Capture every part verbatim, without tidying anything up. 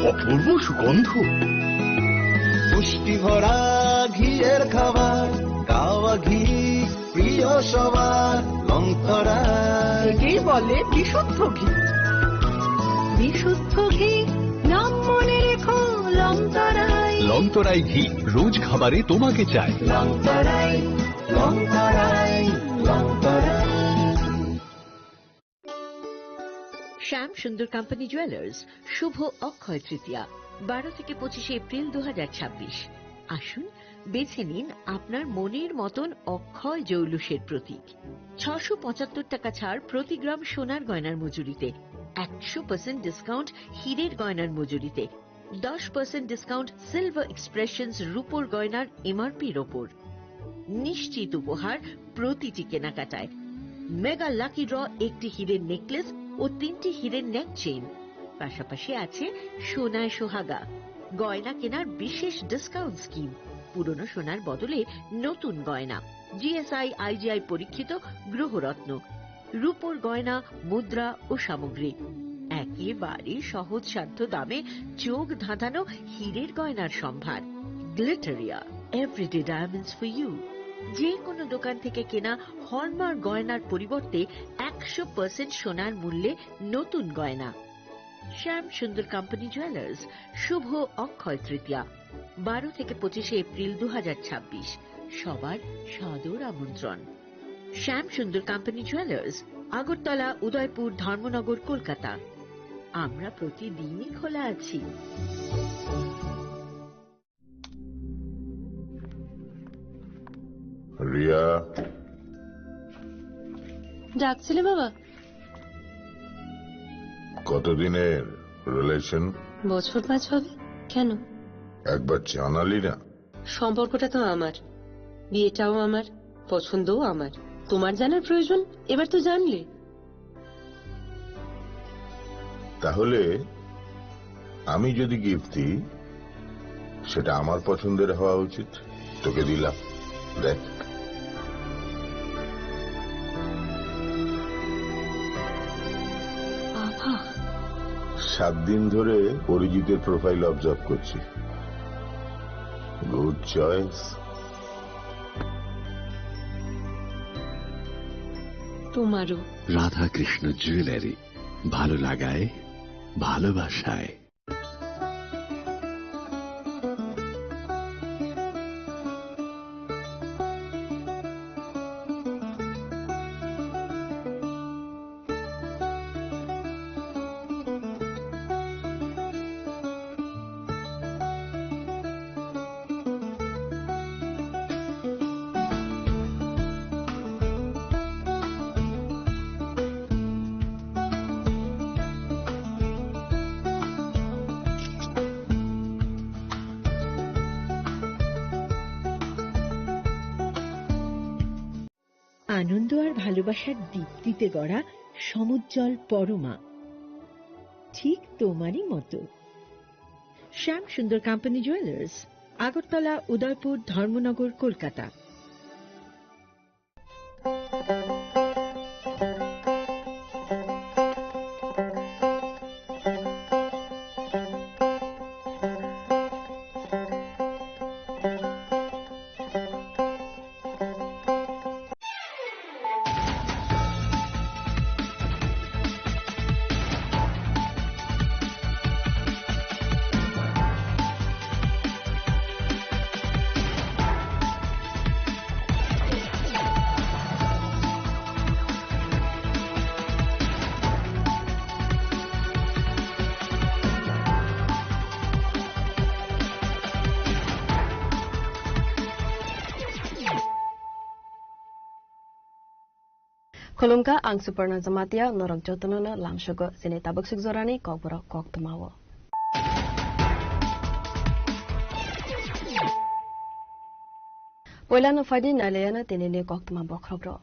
অপূর্ব সুগন্ধ। পুষ্টি ভরা ঘিয়ের খাবার, কাওয়া ঘি প্রিয় সবার, লংতরায়। একেই বলে বিশুদ্ধ ঘি। বিশুদ্ধ ঘি, নাম মনে রেখো, লংতরায়। লংতরায় ঘি, রোজ খাবারে তোমাকে চাই। লংতরায়, লংতরায়, লংতরায়। শ্যাম সুন্দর কোম্পানি জুয়েলার্স, শুভ অক্ষয় তৃতীয়া, বারো থেকে পঁচিশে এপ্রিল দু হাজার ছাব্বিশ। আসুন, বেছে নিন আপনার মনের মতন অক্ষয় জৌলুসের প্রতীক। ছশো পঁচাত্তর টাকা ছাড় প্রতি গ্রাম সোনার গয়নার মজুরিতে, একশো পার্সেন্ট ডিসকাউন্ট হীরের গয়নার মজুরিতে, দশ পার্সেন্ট ডিসকাউন্ট সিলভার এক্সপ্রেশনস রূপোর গয়নার এমআরপির ওপর। নিশ্চিত উপহার প্রতিটি কেনাকাটায়। মেগা লাকি ড্র, একটি হীরের নেকলেস ও তিনটি হীরের নেক চেইন, পাশাপাশি আছে সোনায় সোহাগা। গয়না কেনার বিশেষ ডিসকাউন্ট স্কিম, পুরনো সোনার বদলে নতুন গয়না, জিএসআই আইজিআই পরীক্ষিত গ্রহরত্ন, রূপোর গয়না, মুদ্রা ও সামগ্রী। একেবারে সহজসাধ্য দামে চোখ ধাঁধানো হীরের গয়নার সম্ভার। Glitteria, everyday diamonds for you. যে কোনো দোকান থেকে কেনা হলমার্ক গয়নার পরিবর্তে একশো পার্সেন্ট সোনার মূল্যে নতুন গয়না। শ্যাম সুন্দর কোম্পানি জুয়েলার্স, শুভ অক্ষয় তৃতীয়া, বারো থেকে পঁচিশে এপ্রিল দু হাজার ছাব্বিশ। সবার সাদর আমন্ত্রণ। শ্যাম সুন্দর কোম্পানি জুয়েলার্স, আগরতলা, উদয়পুর, ধর্মনগর, কলকাতা। আমরা প্রতিদিনই খোলা আছি। রিয়া। ডাকছিলে বাবা? কতদিনের রিলেশন? বছর পাঁচ হবে। কেন? একবার জানালি না। সম্পর্কটা তো আমার, বিয়েটাও আমার, পছন্দও আমার। তোমার জানার প্রয়োজন? এবার তো জানলে। তাহলে আমি যদি গিফট দিই, সেটা আমার পছন্দের হওয়া উচিত। তোকে দিলাম, দেখ। বাবা। সাত দিন ধরে অরিজিতের প্রোফাইল অবজার্ভ করছি। Good choice. তোমারও। রাধাকৃষ্ণ জুয়েলারি, ভালো লাগায়, ভালোবাসায়। আনন্দ আর ভালোবাসার দীপ্তিতে গড়া সমুজ্জ্বল পরমা, ঠিক তোমারই মতো। শ্যাম সুন্দর কোম্পানি জুয়েলার্স, আগরতলা, উদয়পুর, ধর্মনগর, Kolkata. Khulumkha, ang Suparna Jamatia, norok jotono no lamsogo chini tabuk suk jorani kokborok koktwmao. Poilano phaidi nailayano tinini koktwma bokhorok rok.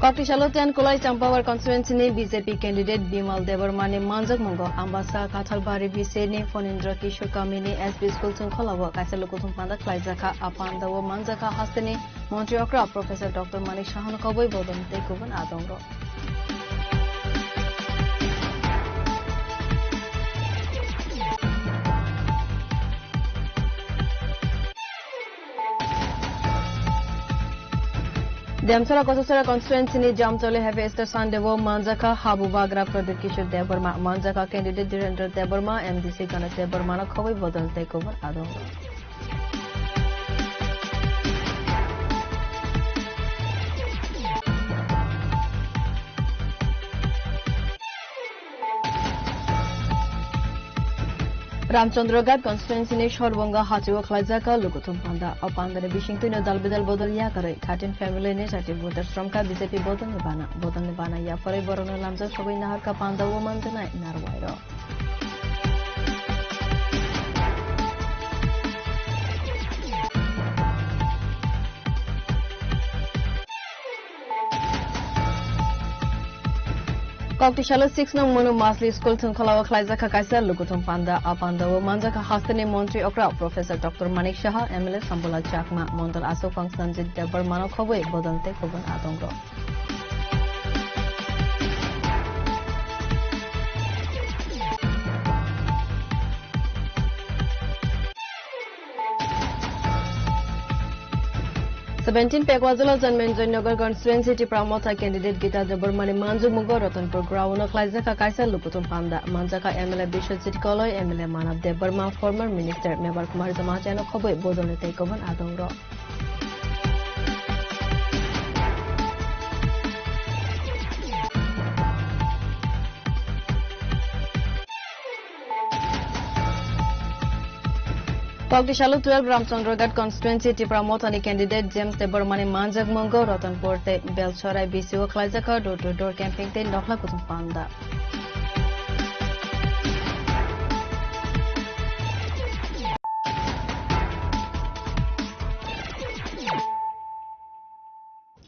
Koktisalo ten Kolai Champawer constituency ni B J P candidate Bimal Debbarma ni manjakmungo Ambasa Kathalbari B C ni Phanindra Kishore Kami ni S B school chungkholo o kaisa lukuthum panda khlaijakha. A panda o manjakha hasteni montri okra Professor Doctor Manik Saha no koboi bodol tei kubun adong rok. Demsara Kosasara constituency ni Jamcholi Heavy Easter Sunday o manjakha habu bagra Pradyot Kishore Debbarma, manjakha candidate Dhirendra Debbarma, M D C Ganesh Debbarma no khobwi bodol tei kubun adong. Ramchandraghat constituency ni Sorbonga hachio khlaijak lukuthum panda. O panda ni bisingtwi no dal bidal bodol yakarwi thirteen family ni thirty voters romkha B J P bodol ni bana. Bodol ni bana yapharwi borok no lamjak sogwi naharkha panda o manjaknai narwai rok. Kokti salo six nong Manu Masli School thwngkhwlao khlaijakha kaisa lukuthum panda. A pandao manjakha hasteni montri okra Professor Doctor Manik Saha, M L A Sambula Chakma, Mondol Aswk Phang Sanjit Debbarmano khobwi bodol tei kubun adongrok. Seventeen Pekwajala Janmenjoy Nagar constituency Tipra Motha candidate Gita Debbarmani manjukmungo Ratanpur ground o khlaijakha kaisa lukuthum panda. Manjakha M L A Biswajit Koloi, M L A Manav Debbarma, former minister Mebar Kumar Jamatia no khobwi bodolni tei kubun adongrok. Kokti salo twelve Ramchandraghat constituency Tipra Mothani candidate James Debbarmani manjak mungo Ratanpur tei Belsorai B C o khlaijakha door to door camping tei nokhla kuthum panda.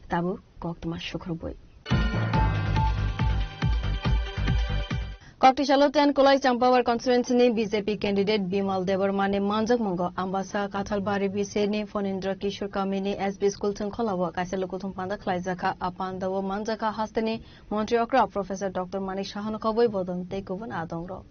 Tabuk koktwma sukrubwi. Koktisalo ten Kolai Champawar constituency ni B J P candidate Bimal Debbarmani manjakmungo Ambasa Kathalbari B C ni Phanindra Kishore Kamini S B school thwngkhwlao kaisa lukuthum panda khlaijakha. A pandao manjakha hasteni montri okra Professor Doctor Manik Sahano khobwi bodol tei kubun adongrok.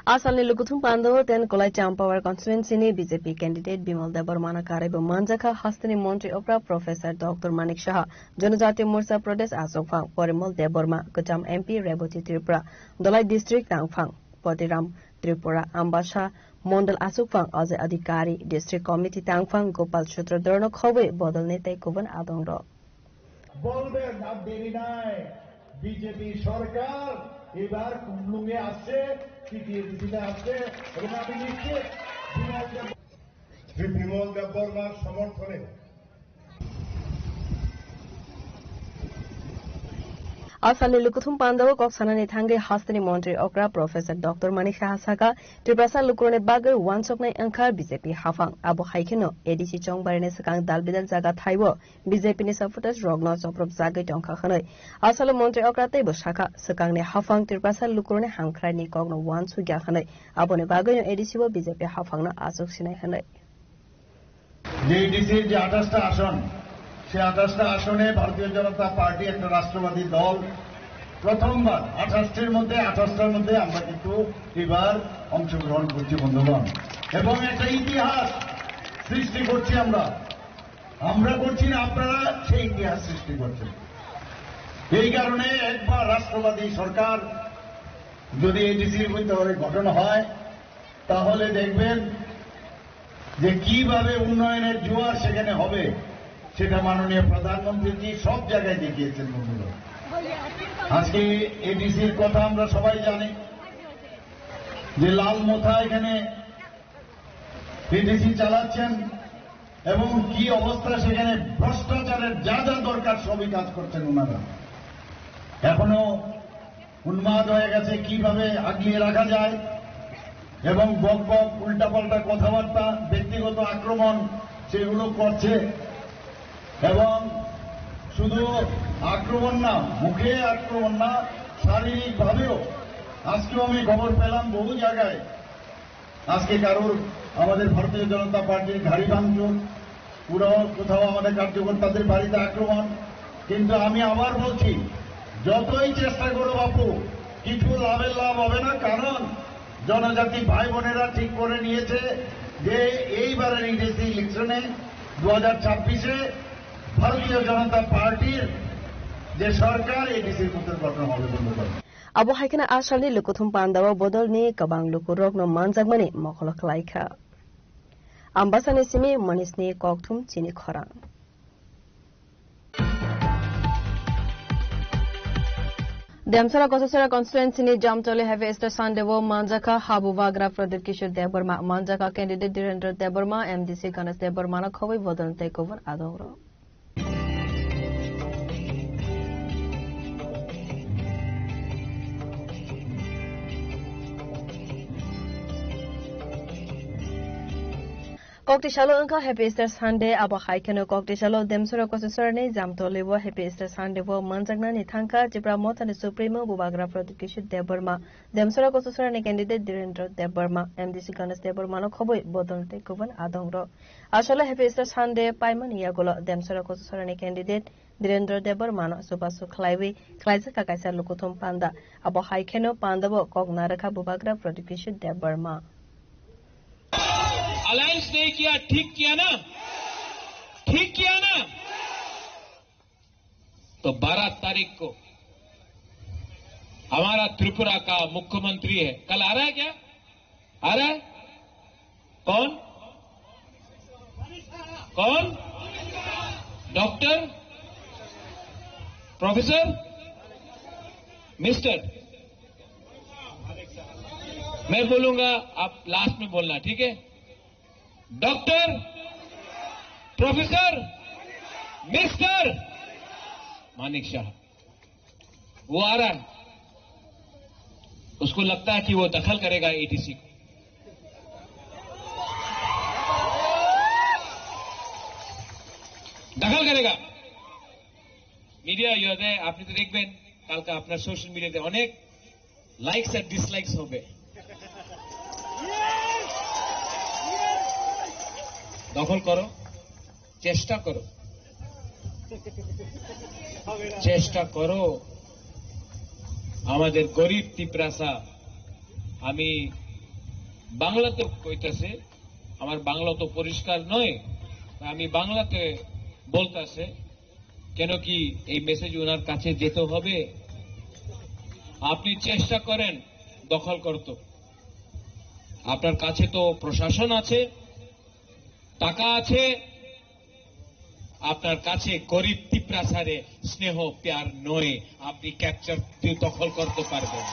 A salni lukuthum pandao ten Kolai Champawar constituency ni B J P candidate Bimal Debbarmano karaibo manjakha hasteni montri okra Professor Doctor Manik Saha, Janajati Morcha Pradesh Achukphang Porimol Debbarma, Kwcham M P Reboti Tripura, Dhalai District Tangphang Potiram Tripura, Ambasa Mondol Achukphang Ajay Adhikari, District Committee Tangphang Gopal Sutradharno khobwi bodolni tei kubun adongrok. বলবেন, আর দেরি নাই। বিজেপি সরকার এবার কুমলুঙে আসছে, তৃতীয় দিনে আসছে, এবং আমি নিশ্চিত বিমল দেব-, শ্রী বিমল দেববর্মার সমর্থনে। A salni lukuthum pandao kok sanani thangwi hasteni montri okra Professor Doctor Manik Saha saka, Tiprasa lukurokni bagwi uansuknai wngkha B J P haphang. Abo hai kheno A D C chongbarini swkang dal bidal jaga thaibo B J P ni supporters rokno choprobjagwi tongkha hwnwi. Asalo montri okra teibo sakha, swkangni haphang Tiprasa lukurokni hamkraini kokno uansukya hwnwi. Aboni bagwino A D C o B J P haphangno achuk sinai hwnwi. যে এডিসির যে আঠাশটা আসন, সে আঠাশটা আসনে ভারতীয় জনতা পার্টি একটা রাষ্ট্রবাদী দল প্রথমবার আঠাশটির মধ্যে আঠাশটার মধ্যে আমরা কিন্তু এবার অংশগ্রহণ করছি বন্ধুগণ, এবং একটা ইতিহাস সৃষ্টি করছি আমরা। আমরা করছি না, আপনারা সেই ইতিহাস সৃষ্টি করছেন। এই কারণে একবার রাষ্ট্রবাদী সরকার যদি এডিসির ভিতরে গঠন হয়, তাহলে দেখবেন যে কিভাবে উন্নয়নের জোয়ার সেখানে হবে, সেটা মাননীয় প্রধানমন্ত্রীজি সব জায়গায় দেখিয়েছেন বন্ধুরা। আজকে এডিসির কথা আমরা সবাই জানি যে লাল মোথা এখানে এডিসি চালাচ্ছেন এবং কি অবস্থা সেখানে, ভ্রষ্টাচারের যা যা দরকার সবই কাজ করছেন ওনারা। এখনো উন্মাদ হয়ে গেছে, কিভাবে আগলিয়ে রাখা যায় এবং বক বক উল্টাপাল্টা কথাবার্তা, ব্যক্তিগত আক্রমণ সেগুলো করছে। এবং শুধু আক্রমণ না, মুখে আক্রমণ না, শারীরিকভাবেও। আজকেও আমি খবর পেলাম বহু জায়গায় আজকে কারোর, আমাদের ভারতীয় জনতা পার্টির গাড়ি ভাঙচুর, পুরো কোথাও আমাদের কার্যকর্তাদের বাড়িতে আক্রমণ। কিন্তু আমি আবার বলছি, যতই চেষ্টা করো বাপু, কিছু লাভের লাভ হবে না, কারণ জনজাতি ভাই বোনেরা ঠিক করে নিয়েছে, যে এইবারের এডিসি ইলেকশনে দু হাজার ছাব্বিশে ভারতীয় জনতা পার্টির যে সরকার এডিসির মধ্যে গঠন হবে বলে মনে করি। Abo hai kheno a salni lukuthum pandao bodolni kwbang lukurokno manjakmani mokolo khlaikha. Ambasani simi Manisni kokthum chini khorang. Demsora Kosasora constituency ni Jamtoli Happy Easter Sunday o manjakha Habu Bagra Pradyut Kishore Debbarma, manjakha candidate Dhirendra Debbarma, M D C Ganesh Debbarma no khobwi bodol tei kubun adongrok. Kokti salo wngkha Happy Easter Sunday, abo hai kheno kokti salo Demsora Kosasora ni Jamtoli o Happy Easter Sunday o manjaknani thangkha Tipra Mothani Supremo Bubagra Pradyut Kishore Debbarma, Demsora Kosasora ni candidate Dhirendra Debbarma, M D C Ganesh Debbarma no khobwi bodol tei kubun adongrok. Asole Happy Easter Sunday paimani yagulo Demsora Kosasora ni candidate Dhirendra Debbarma no chubachu khlaiwi khlaijakha kaisa lukuthum panda. Abo hai kheno pandao kok narwkha Bubagra Pradyut Kishore Debbarma. Alliance नहीं किया, ठीक किया ना? ठीक किया ना? तो बारह तारीख को हमारा त्रिपुरा का मुख्यमंत्री है, कल आ रहा है क्या? आ रहा है? कौन? कौन? डॉक्टर? प्रोफेसर? मिस्टर? मैं बोलूंगा, आप लास्ट में बोलना, ठीक है? डॉक्टर, प्रोफेसर, मिस्टर मानिक शाह, वो आ रहा है। उसको लगता है कि वो दखल करेगा एडीसी को। দখল করেগা। মিডিয়া ইয়েতে আপনি তো দেখবেন, কালকে আপনার সোশ্যাল মিডিয়াতে অনেক লাইকস আর ডিসলাইকস হবে। দখল করো, চেষ্টা করো, চেষ্টা করো। আমাদের গরিব তিপ্রাসা, আমি বাংলাতে কইতাছে, আমার বাংলা তো পরিষ্কার নয়, আমি বাংলাতে বলতাছে, কেন কি এই মেসেজ ওনার কাছে যেতে হবে। আপনি চেষ্টা করেন দখল করতে, আপনার কাছে তো প্রশাসন আছে, টাকা আছে, আপনার কাছে গরিব তিপ্রাসারে স্নেহ প্যার নয়, আপনি ক্যাপচার দখল করতে পারবেন।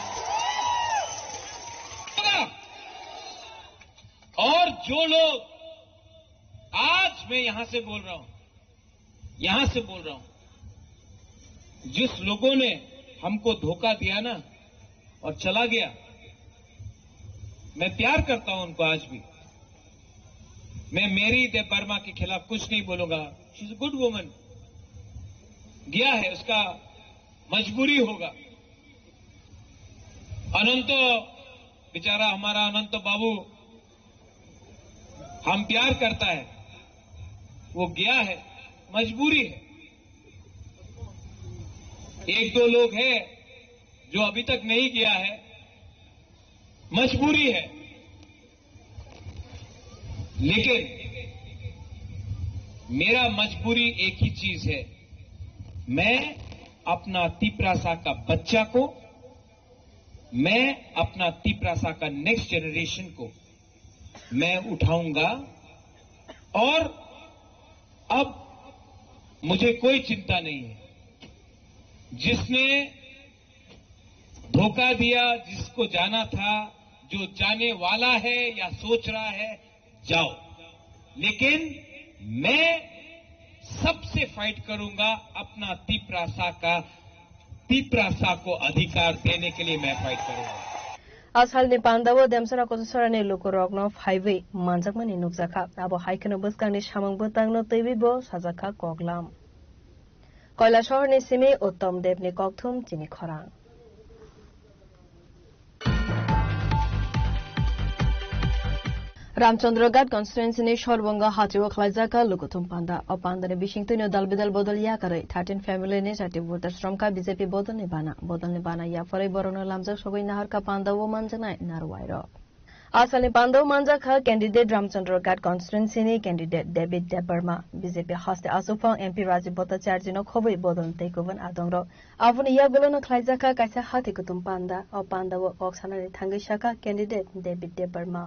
और जो लोग, आज मैं यहां से बोल रहा हूं, यहां से बोल रहा हूं, जिस लोगों ने हमको धोखा दिया ना और चला गया, मैं प्यार करता हूं उनको आज भी। मैं मेरी देव वर्मा के खिलाफ कुछ नहीं बोलूंगा। She's a good woman। गया है, उसका मजबूरी होगा। अनंत, बेचारा हमारा अनंत बाबू, हम प्यार करता है, वो गया है, मजबूरी है। एक दो लोग हैं जो अभी तक नहीं गया है, मजबूरी है। लेकिन मेरा मजबूरी एक ही चीज है, मैं अपना तिपरासा का बच्चा को, मैं अपना तिपरासा का नेक्स्ट जनरेशन को मैं उठाऊंगा। और अब मुझे कोई चिंता नहीं है। जिसने धोखा दिया, जिसको जाना था, जो जाने वाला है या सोच रहा है, जाओ, लेकिन मैं सबसे फाइट करूंगा, अपना तिपरासा का, तिपरासा को अधिकार देने के लिए मैं फाइट करूंगा। A salni pandao Demsora Kosasora ni lukurokno phaiwi manjakmani nukjakha. Abo hai kheno bwskangni samung bwtangno twiwi bo sajakha koklam. Koilashahar ni simi Uttom Deb ni kokthum chini khorang. Ramchandra Ghat constituency ni Sorbonga hachio khlaijak lukuthum panda. O panda ni bising twino dal bidal bodol yakarwi thirteen family ni jati voters romkha B J P bodol ni bana. Bodol ni bana yapharwi borokno lamjak sogwi naharkha panda o manjaknai narwai rok. Asalni pandao manjakha candidate Ramchandra Ghat constituency ni candidate David Debbarma, B J P haste aswkphang M P Rajib Bhattacharjee no khobwi bodol tei kubun adongrok. Aboni yagulo no khlaijakha kaisa hati kutum panda. O panda o kok sanani thangwi sakha candidate David Debbarma.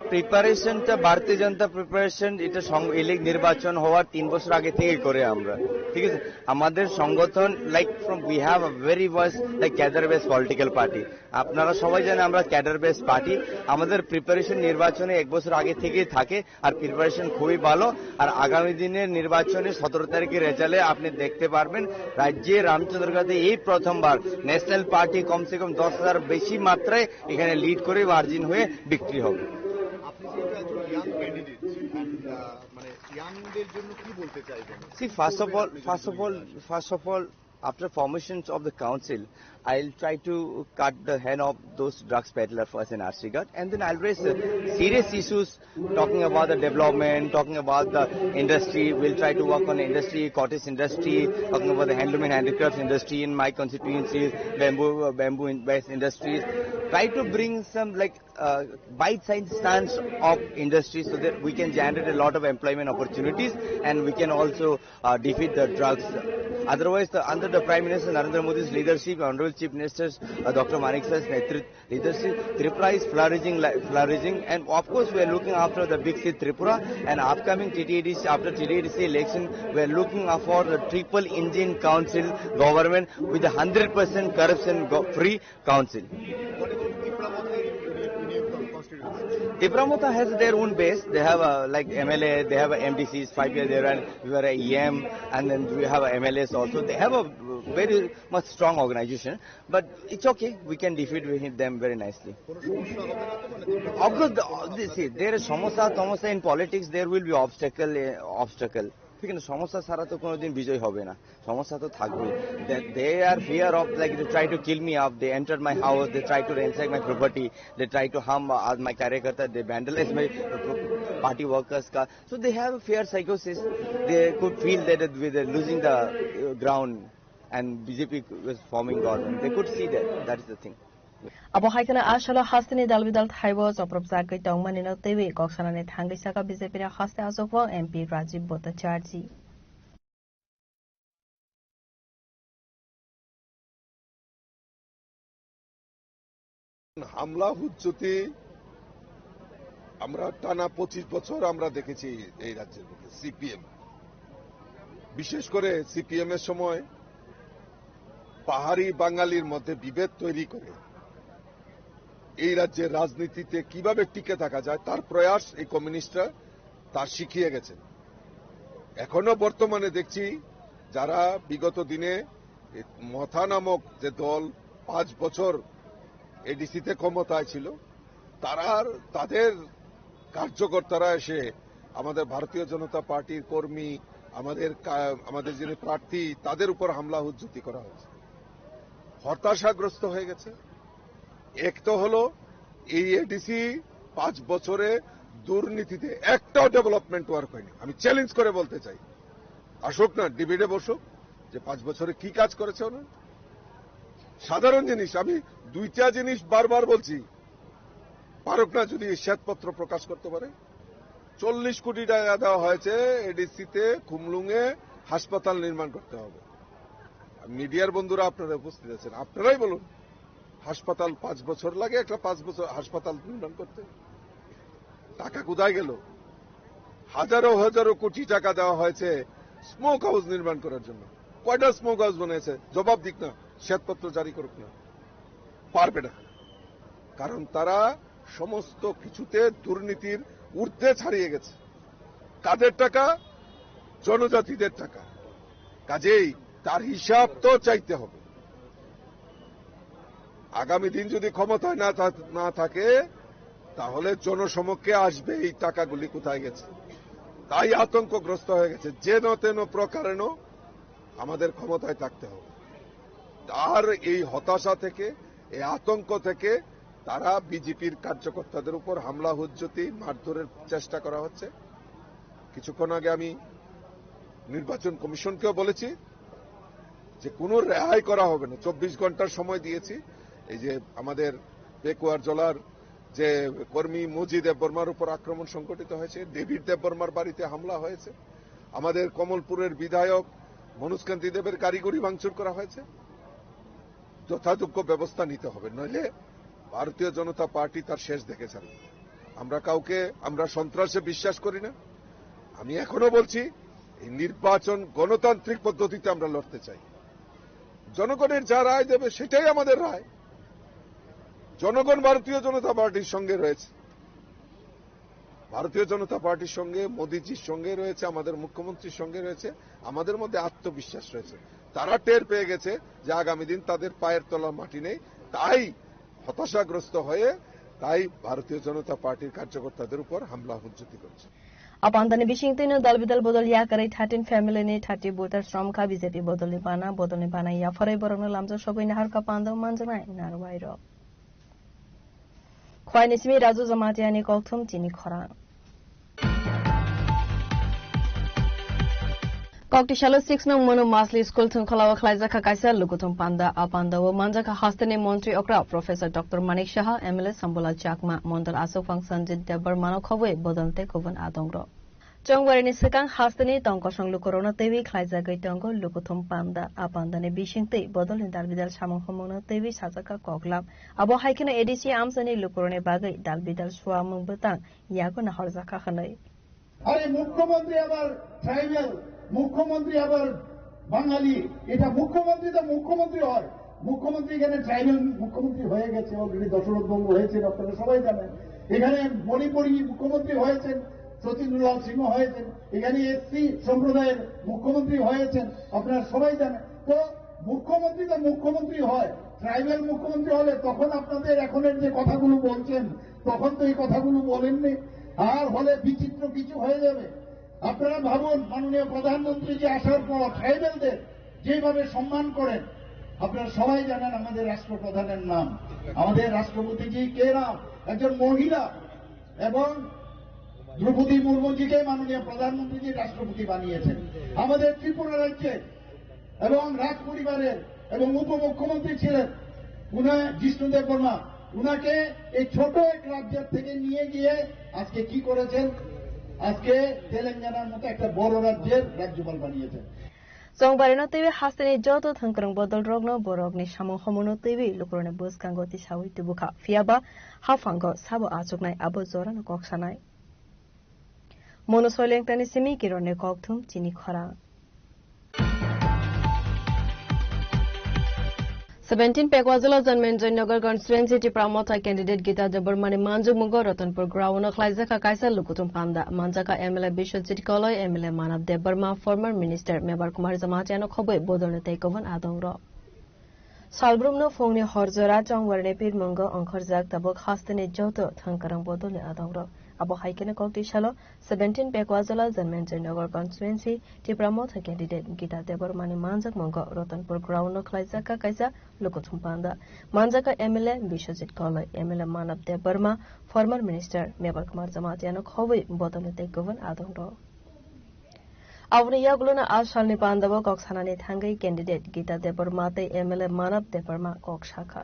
প্রিপারেশনটা ভারতীয় জনতা প্রিপারেশন, এটা সং- ইলেক- নির্বাচন হওয়ার তিন বছর আগে থেকেই করে আমরা, ঠিক আছে। আমাদের সংগঠন, like, from we have a very much, like, cadre based political party। আপনারা সবাই জানেন আমরা ক্যাডার বেস পার্টি। আমাদের প্রিপারেশন নির্বাচনে এক বছর আগে থেকেই থাকে, আর প্রিপারেশন খুবই ভালো। আর আগামী দিনের নির্বাচনে সতেরো তারিখের রেজাল্টে আপনি দেখতে পারবেন, রাজ্যে রামচন্দ্রঘাটে এই প্রথমবার ন্যাশনাল পার্টি কমসে কম দশ হাজার বেশি মাত্রায় এখানে লিড করে মার্জিন হয়ে বিক্রি হবে। আপনি যেহেতু একজন ইয়াং ক্যান্ডিডেট, মানে ইয়াংদের জন্য কি বলতে চাইবেন? See, first of all, first of all, first of all, after formations of the council, I'll try to cut the hand of those drugs peddler first in Arsighat, and then I'll raise uh, serious issues talking about the development, talking about the industry. We'll try to work on the industry, cottage industry, talking about the handloom and handicrafts industry in my constituencies, bamboo, uh, bamboo in- based industries. Try to bring some, like, uh, bite-sized stance of industry so that we can generate a lot of employment opportunities and we can also uh, defeat the drugs. Otherwise, the, under the Prime Minister Narendra Modi's leadership, Honorable Chief Minister uh, Doctor Manik Sah's netrit- leadership, Tripura is flourishing, li- flourishing, and of course, we are looking after the Viksit Tripura and upcoming T T A D C, after T T A D C election, we are looking for the triple engine council government with a hundred percent corruption go- free council. What about Tipra Motha in, in, in your constituency? Tipra Motha has their own base. They have a, like, M L A, they have a M D Cs, five years they were, we were a E M, and then we have a M L As also. They have a very much strong organization, but it's okay. We can defeat with them very nicely. কোনো সমস্যা হবে না তো? মানে Tipra Of course, the, the, see, there is samosa, samosa in politics. There will be obstacle, eh, obstacle. ঠিক আছে, সমস্যা ছাড়া তো কোনোদিন বিজয় হবে না। সমস্যা তো থাকবেই। That they are fear of, like, they try to kill me up. They entered my house. They try to ransack my property. They try to harm uh, my karyakarta. They vandalize my uh, party workers' car. So they have a fear psychosis. They could feel that uh, they're losing the uh, ground, and B J P was forming government. They could see that. That is the thing. Abo hai kheno a salo hasteni dal bidal thaibo chopropjagwi tongmani no teiwi kok sanani thangwi sakha B J P ni haste achukphang M P Rajib Bhattacharjee. হামলা হুজ্জতি আমরা টানা পঁচিশ বছর আমরা দেখেছি এই রাজ্যের বুকে সিপিএম, বিশেষ করে সিপিএম এর সময় পাহাড়ি বাঙালির মধ্যে বিভেদ তৈরি করে এই রাজ্যের রাজনীতিতে কিভাবে টিকে থাকা যায় তার প্রয়াস এই কমিউনিস্টরা তার শিখিয়ে গেছেন। এখনো বর্তমানে দেখছি যারা বিগত দিনে এই মথা নামক যে দল পাঁচ বছর এডিসিতে ক্ষমতায় ছিল, তারা তাদের কার্যকর্তারা এসে আমাদের ভারতীয় জনতা পার্টির কর্মী, আমাদের কা- আমাদের যিনি প্রার্থী, তাদের উপর হামলা হুজ্জতি করা হয়েছে। হতাশাগ্রস্ত হয়ে গেছে। এক তো হলো এই এডিসি পাঁচ বছরে দুর্নীতিতে একটাও ডেভেলপমেন্ট ওয়ার্ক হয়নি। আমি চ্যালেঞ্জ করে বলতে চাই, আসুক না, ডিবেটে বসুক, যে পাঁচ বছরে কি কাজ করেছে ওনার। সাধারণ জিনিস, আমি দুইটা জিনিস বারবার বলছি, পারুক না যদি শ্বেতপত্র প্রকাশ করতে পারে। চল্লিশ কোটি টাকা দেওয়া হয়েছে এডিসিতে খুমলুঙে হাসপাতাল নির্মাণ করতে হবে। মিডিয়ার বন্ধুরা আপনারা উপস্থিত আছেন, আপনারাই বলুন, হাসপাতাল পাঁচ বছর লাগে একটা পাঁচ বছর হাসপাতাল নির্মাণ করতে? টাকা কোথায় গেল? হাজারো হাজারো কোটি টাকা দেওয়া হয়েছে স্মোক হাউস নির্মাণ করার জন্য। কয়টা স্মোক হাউস বানিয়েছে? জবাব দিক না, শ্বেতপত্র জারি করুক না, পারবে না। কারণ তারা সমস্ত কিছুতে দুর্নীতির ঊর্ধ্বে ছাড়িয়ে গেছে। কাদের টাকা? জনজাতিদের টাকা। কাজেই তার হিসাব তো চাইতে হবে। আগামী দিন যদি ক্ষমতায় না থা- না থাকে, তাহলে জনসমক্ষে আসবে এই টাকাগুলি কোথায় গেছে। তাই আতঙ্কগ্রস্ত হয়ে গেছে। যেন তেন প্রকারেণ আমাদের ক্ষমতায় থাকতে হবে। আর এই হতাশা থেকে, এই আতঙ্ক থেকে তারা বিজেপির কার্যকর্তাদের উপর হামলা হুজ্জতি, মারধরের চেষ্টা করা হচ্ছে। কিছুক্ষণ আগে আমি নির্বাচন কমিশনকেও বলেছি যে কোনো রেহাই করা হবে না, চব্বিশ ঘন্টার সময় দিয়েছি। এই যে আমাদের পেকুয়ার জলার যে কর্মী মজি দেববর্মার উপর আক্রমণ সংঘটিত হয়েছে, ডেভিড দেববর্মার বাড়িতে হামলা হয়েছে, আমাদের কমলপুরের বিধায়ক মনোজকান্তি দেবের গাড়িগুড়ি ভাঙচুর করা হয়েছে, যথাযোগ্য ব্যবস্থা নিতে হবে, নইলে ভারতীয় জনতা পার্টি তার শেষ দেখে ছাড়বে। আমরা কাউকে, আমরা সন্ত্রাসে বিশ্বাস করি না। আমি এখনো বলছি, এই নির্বাচন গণতান্ত্রিক পদ্ধতিতে আমরা লড়তে চাই। জনগণের যা রায় দেবে, সেটাই আমাদের রায়। জনগণ ভারতীয় জনতা পার্টির সঙ্গে রয়েছে, ভারতীয় জনতা পার্টির সঙ্গে, মোদিজির সঙ্গে রয়েছে, আমাদের মুখ্যমন্ত্রীর সঙ্গে রয়েছে। আমাদের মধ্যে আত্মবিশ্বাস রয়েছে। তারা টের পেয়ে গেছে যে আগামী দিন তাদের পায়ের তলা মাটি নেই, তাই হতাশাগ্রস্ত হয়ে তাই ভারতীয় জনতা পার্টির কার্যকর্তাদের উপর হামলা হুজ্জুতি করছে। Apandani bising twi no dal bidal bodol yakarwi thirteen family ni thirty voter somkha B J P bodol ni bana, bodol ni bana yapharwi borok no lamjak sogwi naharkha panda manjaknai narwai rok. Khwai ni simi Raju Jamatia ni kokthum chini khorang. Kokti salo six nong Monu Masli school thwngkhwlao khlaijak kha kaisa lukuthum panda. A panda o manjak kha hasteni montri okra Professor Doctor Manik Saha, M L A Sambula Chakma, mondol aswk phang Sanjit Debbarma no khobwi bodol tei kubun adong rok. Chongbarini swkang hasteni tongkosong lukurokno twiwi khlaijagwi tongo lukuthum panda. A pandani bisingtwi bodolni dalbidal samung humungno twiwi sajak kha koklam. Abo hai kheno A D C amchaini lukurokni bagwi dalbidal suamung bwtang yago nahorjak kha hwnwi. আরে মুখ্যমন্ত্রী আবার ট্রাইবাল, মুখ্যমন্ত্রী আবার বাঙালি, এটা মুখ্যমন্ত্রী তো মুখ্যমন্ত্রী হয়, মুখ্যমন্ত্রী এখানে ট্রাইবাল মুখ্যমন্ত্রী হয়ে গেছে, অলরেডি দশরথ বাবু হয়েছেন, আপনারা সবাই জানেন। এখানে মণিপুরি মুখ্যমন্ত্রী হয়েছেন, সচিন্দ্রলাল সিংহ হয়েছেন, এখানে এসসি সম্প্রদায়ের মুখ্যমন্ত্রী হয়েছেন, আপনারা সবাই জানেন। তো মুখ্যমন্ত্রী তো মুখ্যমন্ত্রী হয়, ট্রাইবাল মুখ্যমন্ত্রী হলে তখন আপনাদের এখনের যে কথাগুলো বলছেন, তখন তো এই কথাগুলো বলেননি। আর হলে বিচিত্র কিছু হয়ে যাবে। আপনারা ভাবুন, মাননীয় প্রধানমন্ত্রী যে আসার পর ট্রাইবালদের যেভাবে সম্মান করেন, আপনারা সবাই জানেন আমাদের রাষ্ট্রপ্রধানের নাম, আমাদের রাষ্ট্রপতিজি কে নাম, একজন মহিলা, এবং দ্রৌপদী মুর্মুজিকে মাননীয় প্রধানমন্ত্রীজি রাষ্ট্রপতি বানিয়েছেন। আমাদের ত্রিপুরা রাজ্যে এবং রাজ পরিবারের এবং উপমুখ্যমন্ত্রী ছিলেন উনা জিষ্ণু দেববর্মা, উনাকে এই ছোট এক রাজ্যের থেকে নিয়ে গিয়ে আজকে কি করেছেন, আজকে তেলেঙ্গানার মতো একটা বড় রাজ্যের রাজ্যপাল বানিয়েছেন। Chongbarino twiwi hasteni joto thwngkwrwng bodol rokno borokni samung humungno twiwi lukurokni bwskango tisawi tubukha, phiyaba haphango sabo achuknai abo jorano kok sanai. Mono Soilengtani simi Kironni kokthum chini khorang. Seventeen Pekwajala Janmenjoy Nagar constituency Tipra Motha candidate Gita Debbarmani manjak mungo Ratanpur ground o khlaijak kha kaisa lukuthum panda. Manjak kha M L A Biswajit Koloi, M L A Manav Debbarma, former minister Mebar Kumar Jamatia no khobwi bodol ni tei kubun adong rok. Salbrumno phungni hor jora Chongbarni pirmungo ongkhorjak tabuk hasteni joto thwngkwrwng bodolni adongrok. Abo hai kheno kokti salo seventeen Pekwajala Janmenjoy Nagar constituency Tipra Motha candidate Gita Debbarmani manjakmungo Ratanpur ground-o khlaijak kha kaisa lukuthum panda. Manjak kha M L A Biswajit Koloi, M L A Manav Debbarma, former minister Mebar Kumar Jamatia no khobwi bodolni tei kubun adongrok. Aboni yagulono a salni pandao kok sanani thangwi candidate Gita Debbarma tei M L A Manav Debbarma kok sakha.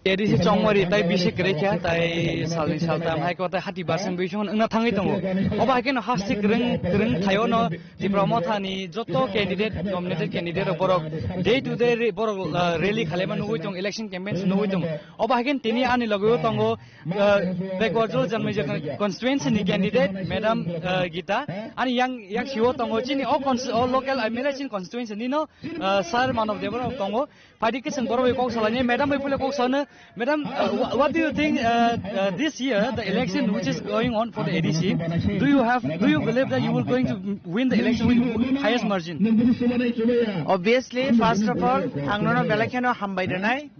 A D C chongmari tai bisi kwrwi kha, tai salni saltam hai khe tai hati percent bising wngna thangwi tongo. Obo hai kheno haste kwrwng, kwrwng thaio no Tipra Mothani joto candidate, nominated candidate rok borok day to day re-, borok, ah, rally khalaima nugwi tongo, election campaign nugwi tongo. Obo hai kheno tini ani logio tongo, ah, Pekwajala Janmenjoy constituency ni candidate, Madam, ah, Gita. Ani yang, yang siwo tongo chini o cons-, o local M L A chini constituency ni no, ah, Sir Manav Debbarma tongo. Phaidi khe chwng borok bai kok salai ni, Madam bai puila kok sano. Madam, uh, wha-, what do you think, uh, uh, this year, the election which is going on for the A D C, do you have, do you believe that you will going to win the election with highest margin? Obviously, first of all, ang nono belai kheno hambai rwnai.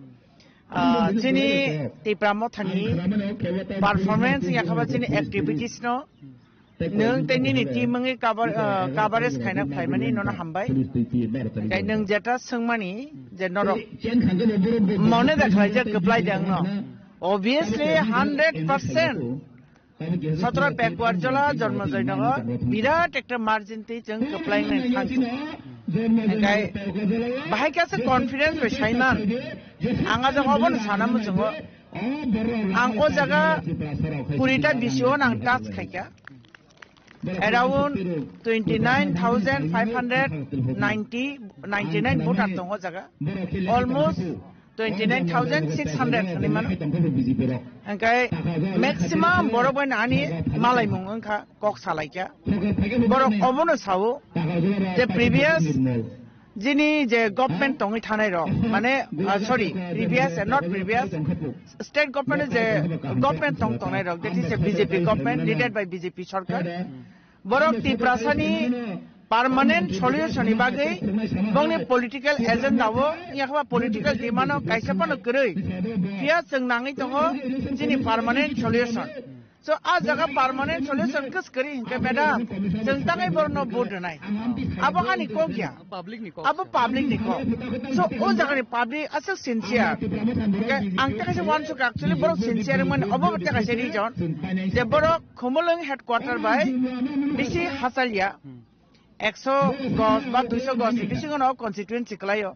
Ah, chini Tipra Mothani performance, yakhaba chini activities no nwng tei nini team wngwi cover, ah, coverage khaina phaimani nono hambai. Kai nwng jeta swngmani je norok mone da khlaijak kwplai de wngno. Obviously, hundred percent. Sotro Pekwajala Janmenjoy Nagar birat ekta margin twi chwng kwplai nai thang. Kai bahai khe se confidence bai saiman. Ang ajak obono sana muchungo. Ang o jaga kurita bisio ang touch khaikha. Around twenty nine thousand five hundred ninety, ninety nine voter tongo jaga. Almost twenty nine thousand six hundred hinwi mano. Hingke maximum borok bai ani malaimung wngkha kok salaikha. Borok obono sao je previous jini je government tongwi thanai rok, mane, ah, sorry, previous, not previous, state government je government tong tongnai rok, that is a B J P government leaded by B J P sarkar. Borok Tiprasani permanent solution ni bagwi bongni political agenda o, yakha political demand o kaisa phano kwrwi. Phiya chwng nangwi tongo chini permanent solution. So, a jaga permanent solution kis kwrwi hinkhe, madam, chwng tangwi borokno vote rwnai. Abo ani kok ya. Public ni kok. Abo public ni kok. So, o jaga ni public aswk sincere. Hinkhe ang tei kaisa wansuk actually borok sincere wngmani obo tei kaisa reason je borok Khumulwng headquarter bai bisi hachal ya. Ekso gos ba duiso gos ni bisingo no constituency kwlaio.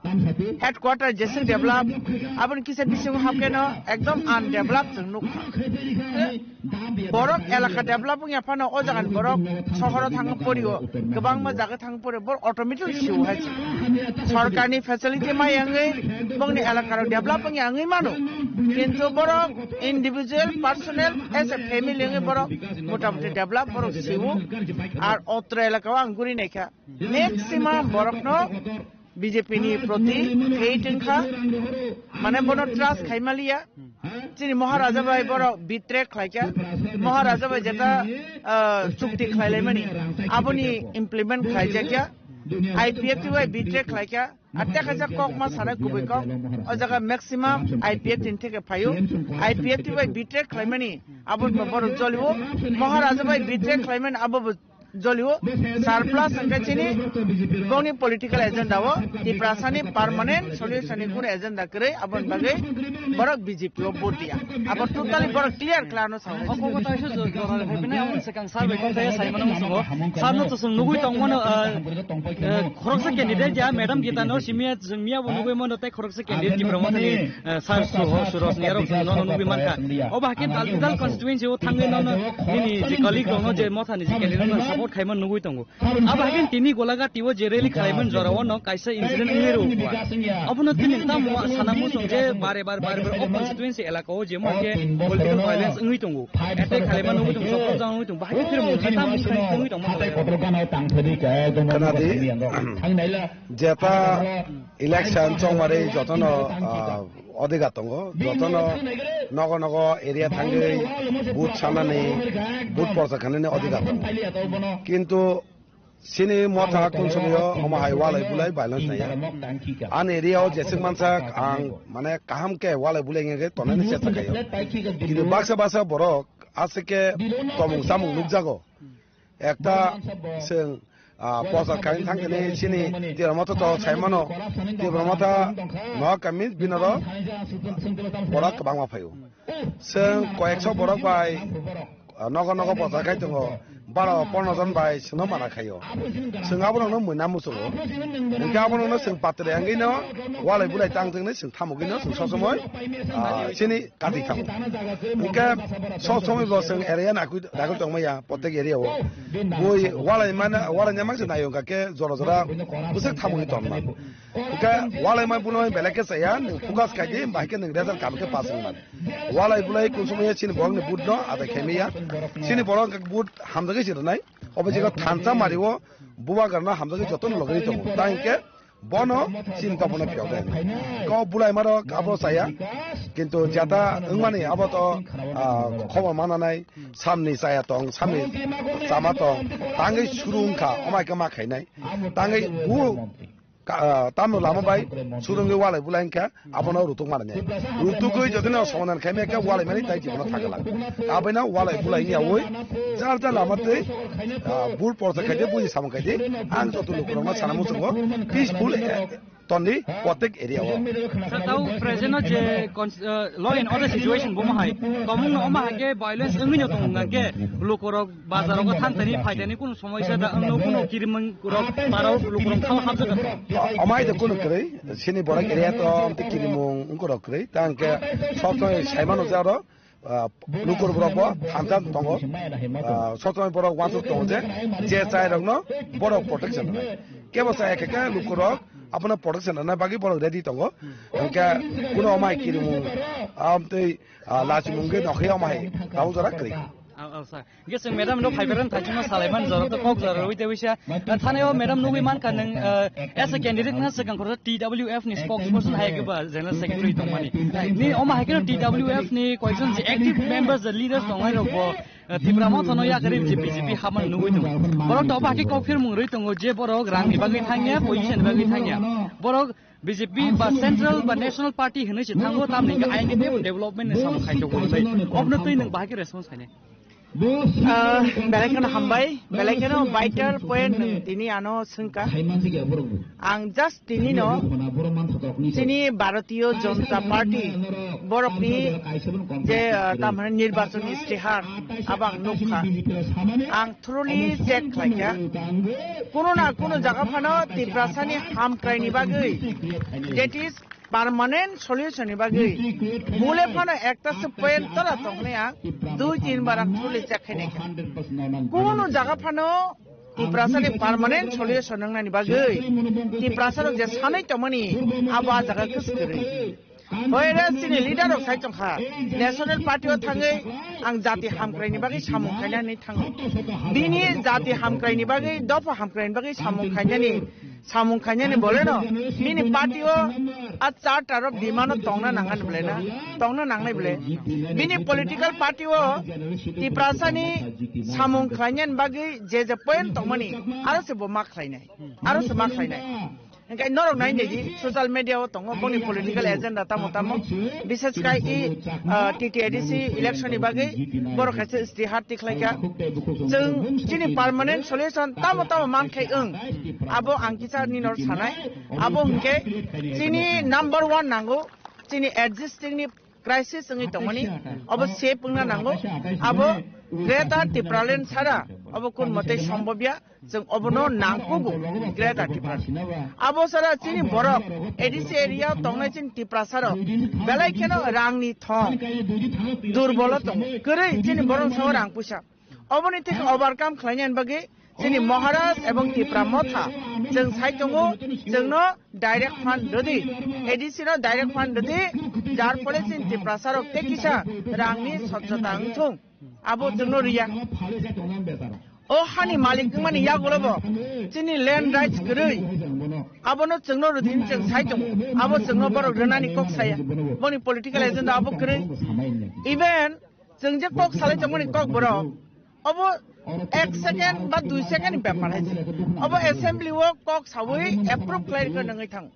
Headquarter jeswk develop, aboni kisa bisingo hapkhe no ekdom undeveloped chwng nukha. Borok elaka develop wngya phano o jaga ni borok sohoro thangwi porio, kwbangma jaga thangwi porio, borok automatic siu hai se. Sorkarni facility ma yangwi bongni elaka rok develop wngya wngwi mano. Kintu borok individual personal as a family wngwi borok motamoti develop borok siu. Ar otro elaka o ang guri naikha. Maximum borokno B J P ni proti hate wngkha, mane bono trust khaimaliya. Chini Maharaja bai borok betray khlaikha. Maharaja bai jeta, ah, chukti khlailaimani, aboni implement khlaijakya. I P F T bai betray khlaikha. Ar tei kaisa kok ma sana kubui kok. O jaga maximum I P F T ni theke phaio. I P F T bai betray khlaimani abo bo borok jolio. Maharaja bai betray khlaimani abo bo jolio. Surplus hwnkhe chini bongni political agenda o Tiprasani permanent solution ni kunu agenda kwrwi, aboni bagwi borok B J P o vote dia. Abo totally borok clear khlano sao. O kok ta isu jo jora hai bini amon sekang sar bai kok ta sai mano musungo. Sar no to sung nugui tong mano, eh, eh, khoroksa candidate ya, Madam Gita no simi ya, sung miya bo nugui mano tai khoroksa candidate Tipra Mothani, eh, sar su ho, su ros ni arok sung no nugui mankha. O ba hakin Talbidal constituency o thangwi no no nini je colleague rok no je Mothani je candidate no support khai man nugui tongo. Abo hakin tini Golaghat o je rally khlaimani jora o no kaisa incident wngwi rw kha. Abono tini tam sana muchung je bare bare bare bare o constituency elaka o je mo ke political violence wngwi tongo. Attack khlaimani wngwi tongo, chokol jang wngwi tongo. Bahai khe mung tam wngwi tongo. Khwnadi, jeta election chongmari jotono, ah, odhikar tongo, jotono nogo nogo area thangwi vote sanani, vote porsa khanani odhikar tongo. Kintu chini Motha Kunsumio omo hai walai bulai violence naiya. Ani area o jeswk mansak ang mane kaham khe walai bulai wngya khe tonani chesta khaio. Kintu baksa baksa borok aswk khe tomung chamung nukjago. Ekta chwng, ah, pochar kain thangkhe chini Tipra Motha to sai mano. Tipra Motha no kami binoro borok kwbangma phaio. Chwng koyekso borok bai, ah, nogo nogo pochar khai tongo. Baro pondro jon bai chwngno mana khaio. Chwng abono muina muchungo. Hwnkhe abono chwng patri wngwino walai bulai tang tongni chwng thamogwino chwng sob somoi, ah, chini kati thango. Hwnkhe sob somoi bo chwng area nakui dagwi tongmaya, protek area o. Bui walai mana, walai nyamang se nayo hwnkha khe jora jora bwswk thamwi tongma. Hwnkhe walai mai buno belai khe chaya, nwng focus khai di, bahai khe nwng result kam khe pass wngman. Walai bulai kun somoi chini borok ni vote no adai khai maya. Chini borok hwnkhe vote hamjagwi se rwnai. Obo je thansa mari o bubagra no hamjagwi joto no logri tongo. Ta hwnkhe bono chini topona phiyok de. Ko bulai maro abo chaya. Kintu jata wngmani abo to, ah, khobor mananai, samni chaya tong, samni chama tong, tangwi suru wngkha, omai khe ma khainai. Tangwi bu, ka-, ah, tamno lama bai surungwi walai bulai wngkha, abono rutuk manani. Rutukwi jotoni somadan khaimai khe walai mani tai jibono thangla. Abaino walai bulai wngya ui, jar jar lama twi, ah, bul porsa khaidi, buji samung khaidi, ang joto lukurokno sana muchungo, peaceful, eh, toni, protek area o. Sir, tau present o je cons-, uh, law and order situation bo ma hai. Komung no ma hai ke violence wngwi no tong hwnga ke lukorok bazar o thang tani phai tani kuno somoi sa da wngno kuno kirimung rok parao lukorok thao hapjak. Omai de kuno kwrwi, sini borak area to amte kirimung wngkorok kwrwi. Tang ke sob somoi saimano je aro ah, lukur borok bo hamjak tongo. Ah, sob somoi borok uansuk tongo je, je chai rokno borok protection rwnai. Kebo chaya khe khe lukurok abono protection rwna bagwi borok ready tongo. Hwnkhe kuno omai kirimung, amtwi, ah, lachimung khe nokhe omai tabuk jora kwrwi. Aw, aw, sir. Hwnkhe chwng madam no phaibaran thaisima salaiman jora to kok jora rwi tebisa. Ah, thani o madam nugwi mankha nwng, ah, as a candidate na swkang khoroksa T W F ni spokesperson hai khe ba general secretary tongmani. Ni omo hai kheno T W F ni koijon je active members, the leaders tongnai rok bo, ah, Tipra Motha no yakarwi je B J P hamani nugwi tongo. Borok to obo hai khe kok phirmung rwi tongo je borok rang ni bagwi thangya, position ni bagwi thangya. Borok B J P ba central ba national party hinwi se thango, tamni hwnkhe ayang khe teibo development ni samung khai tongo hinwi. Obno twi nwng bahai khe response khainai? Ah, belai kheno hambai, belai kheno vital point nwng tini ano swngkha. Ang just tini no chini Bharatiya Janata Party borokni je, ah, tamhani nirbachon istihar abang nukha. Ang thoroughly check khlaikha. Kuno na kuno jaga phano Tiprasani hamkraini bagwi, that is permanent solution ni bagwi, bole phano ekta se point tora tongnai ang dui tin bar ang thoroughly check khainai kha. Kuno jaga phano Tiprasani permanent solution wngnani bagwi Tiprasarok je sanwi tongmani abo a jaga kwskwrwi. Hoyre chini leader rok sai tongkha. National Party o thangwi ang jati hamkraini bagwi samung khainani thango. Bini jati hamkraini bagwi, dopha hamkraini bagwi samung khainani, samung khainani boleno bini party o a charter o demand o tongna nangani bolena, tongna nangnai bole. Bini political party o Tiprasani samung khlainani bagwi je je point tongmani aro se bo ma khlainai, aro se ma khlainai. Hingke norok nai nai di, social media o tongo, boni political agenda tamo tamo, bises kai i, ah, T T A D C election ni bagwi, borok kaisa istihar tikhlai kha. Chwng chini permanent solution tamo tamo man khai wng, abo ang kisa ni nor sanai, abo hingke chini number one nango, chini existing ni crisis wngwi tongmani, abo shape wngna nango, abo Greater Tipraland sara, abo kun mote sombobya, chwng obono nangkugo Greater Tipraland. Abo sara chini borok A D C area tongnai chini Tiprasarok belai kheno rangni thong durbolo tongo, kwrwi chini borok sao rang puisa. Oboni thik overcome khlainani bagwi chini Maharaj ebong Tipra Motha chwng sai tongo, chwngno direct fund rwdi, A D C no direct fund rwdi, jar phole chini Tiprasarok tei kisa rangni sojjota wngthung, abo chwngno riya. O hani malik wngmani yagulo bo chini land rights kwrwi, abono chwngno rwdi hinwi chwng sai tongo, abo chwngno borok rwnani kok saya, boni political agenda abo kwrwi. Even chwng je kok salai tongmani kok borok, obo ek second ba dui second ni bepar hai se. Obo assembly o kok sawi approve khlai rwkhe nangwi thango.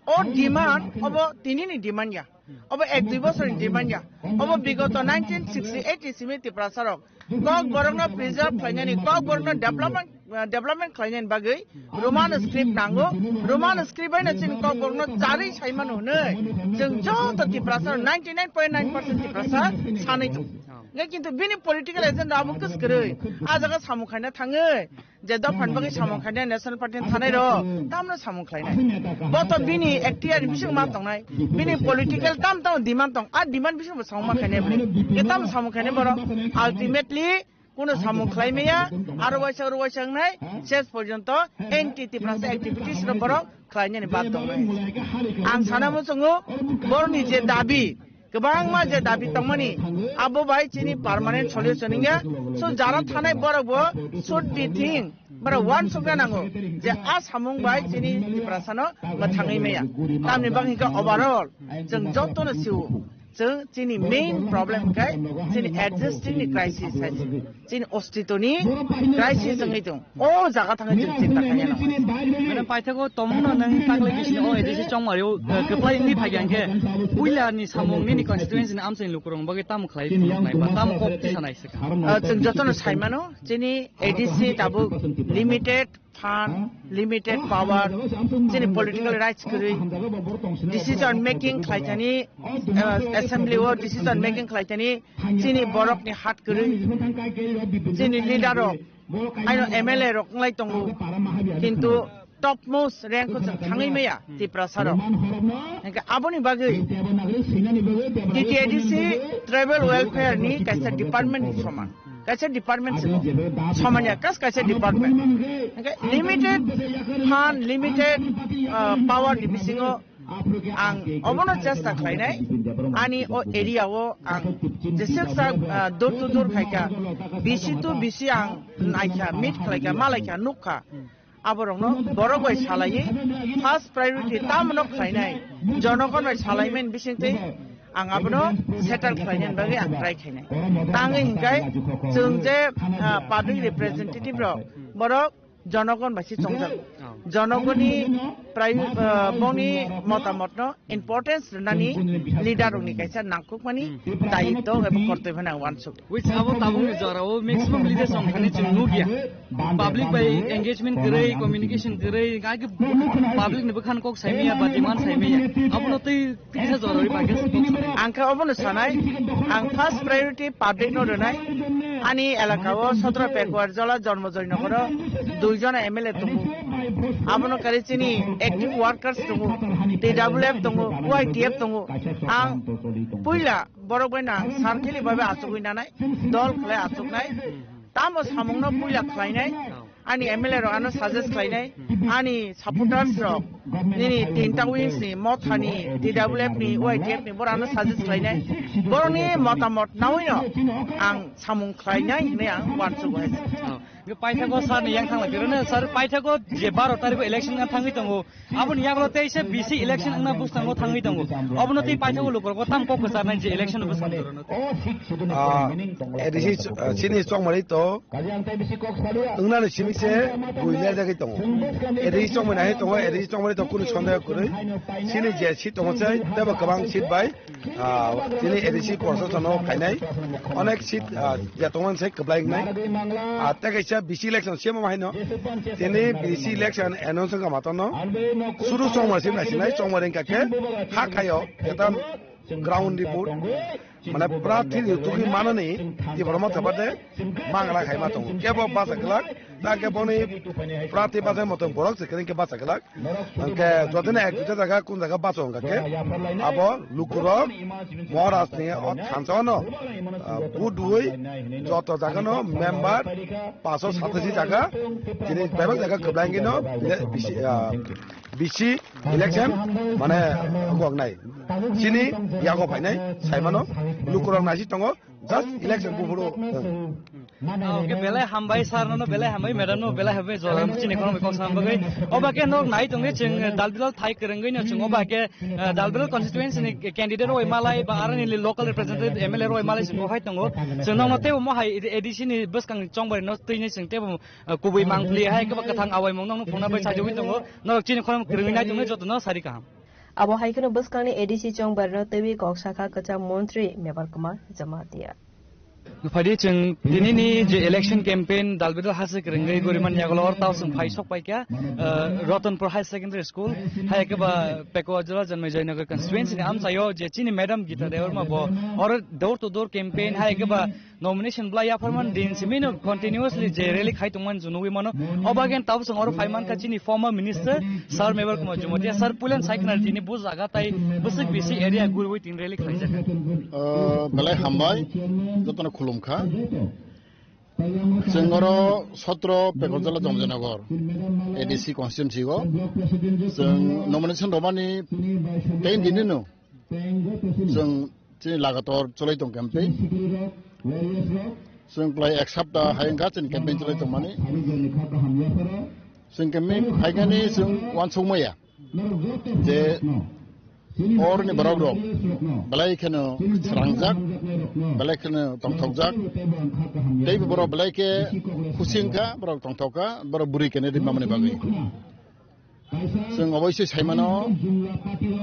O demand obo tini ni demand ya. Obo ek dui bosor ni demand ya. Obo bigoto nineteen sixty eight ni simi Tiprasa rok kok borok no preserve khlainani, kok borok no development, development khlainani bagwi Roman script nango. Roman script bai no chini kok borok no charwi sai mano hwnwi chwng joto Tiprasa ninety nine point nine percent Tiprasa sanwi tong. Nge kintu bini political agenda abo kwskwrwi. A jaga samung khaina thangwi, je dophani bagwi samung khainai, National Party ni thanai rok tamno samung khlainai. Bo to bini ektiyar bising ma tongnai. Bini political tam tam demand tong. A demand bising bo samung ma khainai bini. Ke tam samung khainai borok. Ultimately kuno samung khlai maya. Aro waisa aro waisa wngnai. Ses porjonto anti Tiprasa activities rok borok khlainani bad tongnai. Ang sana muchungo borokni je dabi, kwbangma je dabi tongmani, abo bai chini permanent solution wngya. So jara thanai borok bo should be think, borok uansukna nango je a samung bai chini Tiprasano mwthangwi maya. Tamni bagwi hwnkhe overall chwng jotono sio, chwng chini main problem khe chini existing ni crisis hai se. Chini ostitoni crisis wngwi tong. O jaga thangwi chwng chinta khaina nango. Paithago tongmano nwng taklai bisini o A D C chongmario, eh, kwplai wngwi phaikha hwnkhe puilani samung nini constituency ni amchaini lukurokni bagwi tamo khlai phunuknai ba tamo kok tisanai se kha? Ah, chwng jotono saimano, chini A D C tabuk limited fund, limited power, chini political rights kwrwi decision making khlaithani, eh, assembly o decision making khlaithani chini borokni hat kwrwi, chini leader rok, aino M L A rok wnglai tongo, kintu topmost rank o chwng thangwi maya Tiprasa rok. Hingke aboni bagwi T T A D C tribal welfare ni kaisa department ni soman, kaisa department se soman ya, kas kaisa department. Hingke limited fund, limited, uh, power ni bisingo ang obono chesta khlainai, ani o area o ang jesek sa, ah, door to door khaikha, B C to B C ang naikha, meet khlaikha, malaikha, nukha. Aborokno borok bai salaiwi first priority tamno khlainai, jonogon bai salaimani bisingtwi ang abono settle khlainani bagwi ang try khainai. Tangwi hinkhai chwng je, ah, public representative rok borok jonogon bai se chongjak. Oh. Jonogoni prai-, ah, boni motamotno importance rwnani leader rokni kaisa nangkukmani dayitw eba kortoi phano ang uansuk. Which abo tabukni jorao maximum leaders rok thani chwng nukya. Public bai engagement kwrwi, communication kwrwi, public ni bwkhano kok saimaya ba demand saimaya. Abono twi Kisa jorori bagwi. Ang khe obono sanai, ang first priority public no rwnai. Ani elaka o Sotro Pekuar Jola Jonmo Joy Nogoro dui jona M L A tongo. Abono kari chini active workers tongo, T W F tongo, Y T F tongo. Ang puila borok bai na circle bai bai achugwi nanai, dol khlai achuknai. Tamo samungno puila khlainai. Ani M L A rok ano suggest khlainai, ani supporters rok, nini tinta wings ni, Motha ni, T W F ni, Y T F ni, borok ano suggest khlainai. Borokni motamot nawino ang samung khlainai hinwi ang uansukgo hai se. Oh. Paithago sir ni yang thangla, sir paithago je baro tarikh election wngna thangwi tongo, aboni yagulo teisa B C election wngna bwskango thangwi tongo. Obono tei paithago lukurok tam kok kwcharnai je election bwskango. Ah, A D C, ah, chini chongmani to Wngnani simi se bui lerjagwi tongo. Eri chongmani hai tongo, eri chongmani to kunu sondeho kwrwi. Chini je seat tongo se, tebo kwbang seat bai, ah, chini A D C proshasano phainai. Onek seat, ah, ya tongmani se kwplai wngnai. Ah, tei kaisa B C election siyamo haino. Tini B C election announce wngkha matano. Suru chongmani simi naisinai, chongmani wngkha khe ha khaio, eta ground report. Mane prathi ni tugwi manani Tiprasa thapade mangla khaima tongo. Kebo bacha glak, ta keboni prathi bacha moto borok se kering ke bacha glak. Angke jotoni ek duita jaga kun jaga bacha wngkha ke abo lukurok Maharaj ni o thansa no, ah, budui joto jaga no member paso satasi jaga, tini bebak jaga kwblangi no bisi, ah, bisi election mane wng nai. Chini yago phainai saimano lukurok naisi tongo, just election buphuru. Ah, okay, belai hambai sir no, belai hambai madam no, belai hambai jora no chini kono kok sam bagwi. Oba ke nok nai tongwi chwng dal bidal thai kwrwngwi no chwng oba ke, eh, dal bidal constituency ni candidate roi malai ba arani local representative M L A roi malai chwng hai tongo. Chwng no tei mo hai A D C ni bwskang chongbari no twi ni chwng tei bo, eh, kubui mangpli hai kwbang kwthang awaimung no phungna bai sajagwi tongo. Norok chini khorang kwrwngwi nai tongwi joto no sari kaham. Abo hai kheno bwskangni A D C chongbarno twiwi kok sakha kwcham montri Mebar Kumar Jamatia. Phadi chwng tinini je election campaign dal bidal hase kwrwngwi guriman yagulo or tao chwng phai sok paikha, uh, Ratanpur High Secondary School, hai khe ba Peko Ajala Janmai Joynagar constituency ni amchaio je chini madam Gita Debbarma bo or door to door campaign hai khe ba nomination bwlai yapharman din simi no continuously je rally khai tongmani chwng nugwi mano. Obo again tabuk chwng oro phai mankha chini former minister sir Mebar Kumar Jamatia sir puilan sai khna tini bo jaga tai bwswk bisi area guriwi tini rally khlaijak. Ah, belai hambai, jotono khulumkha. Chwng oro sotro Pekoljala Jomjonogor A D C constituency o chwng nomination romani tei dinino. Chwng chini lagator chwlai tong campaign. Chwng klai ek sapta hai wngkha chini campaign chwlai tongmani. Chwng campaign phaikani chwng uansukmaya je orni borok rok belai kheno srangjak, belai kheno tongthokjak. Teibo borok belai khe khusi wngkha, borok tongthokha, borok bwrwi kene rimamani bagwi. Chwng oboisoi saimano,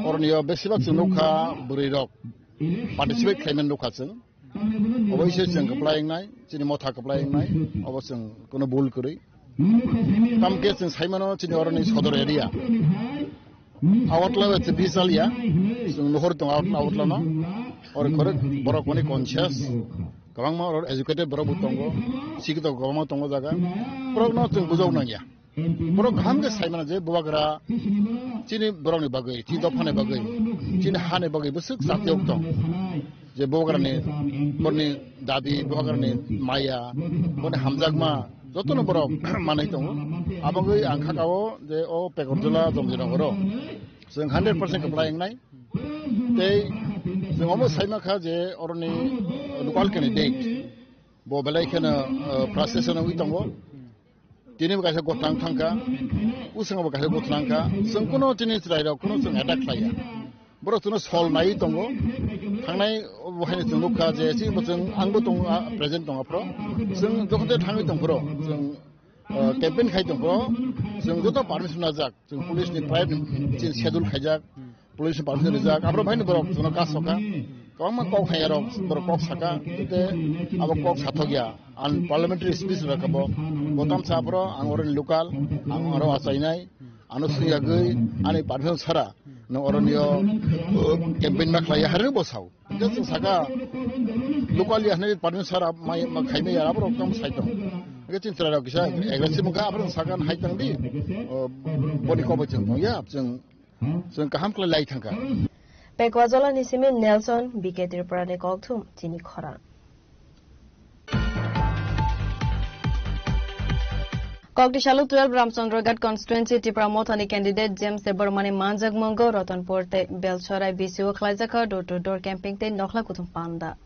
oroniyo besibak chwng nukha bwrwi rok participate khlaimani nukha chwng. Oboisoi chwng kwplai wngnai, chini motha kwplai wngnai, obo chwng kuno bul kwrwi. Tamkhe chwng saimano chini oroni sodor area. Agartala bai chwng bisalia, chwng nuhur tongo Agartala, Agartala no. Oro korok borok oni conscious, kwbangma oro educated borok bo tongo, sikito kwbangma tongo jaga. Borokno chwng bujok nangya. Borok kaham khe sai mano je bubagra chini borokni bagwi, chini dophani bagwi, chini hani bagwi bwswk chatiok tong. Je bubagrani, borni dabi, bubagrani maya, borni hamjakma, jotono borok manwi tongo. Abagwi ang kha kao je o Pekorjala Jomjinagoro chwng hundred percent kwplai wngnai. Tei chwng omo sai mankha je oroni local candidate bo belai kheno, uh, frustration wngwi tongo. Tini bo kaisa gothnang thangkha, usung bo kaisa gothnang kha. Chwng kuno chini chwrai rok kuno chwng attack khlaiya. Borok chwngno sol naiwi tongo. Thangnai bo haino chwng nukha je chini bo chwng, ang bo tongo, ah, present tongo aphro. Chwng jokhon tei thangwi tongphro, chwng, ah, campaign khai tongphro, chwng joto permission najak, chwng police ni private chini schedule khaijak. Police ni permission rijak, aphro bhaino borok chwngno kasoka. Kwbangma kok hai rok, borok kok saka, tei abo kok sathokya. Ang parliamentary speech rwkha bo, bo tamsa aphro ang oroni local, ang oro achainai, ano swiyagwi, ani permission sara, no oroni o, uh, campaign ma khlaiya, harino bo sao. Hingke chwng saka, local ya hinwi permission sara mai, ma khaimaya, aborok tamo sai tong. Hingke chini chwrai rok kisa aggressive wngkha, aphro saka hai tang di, uh, boni kok bai chwng tong ya, chwng Chwng kaham khlai lai thangkha. Pekwajala ni simi Nelson, B K Tripura ni kokthum, chini khorang. Kokti salo twelve Ramchandra Ghat constituency Tipra Motha ni candidate James Debbarma ni manjak mungo Ratanpur tei Belchora B C o khlaijak kha door to door camping tei nokhla kuthum panda.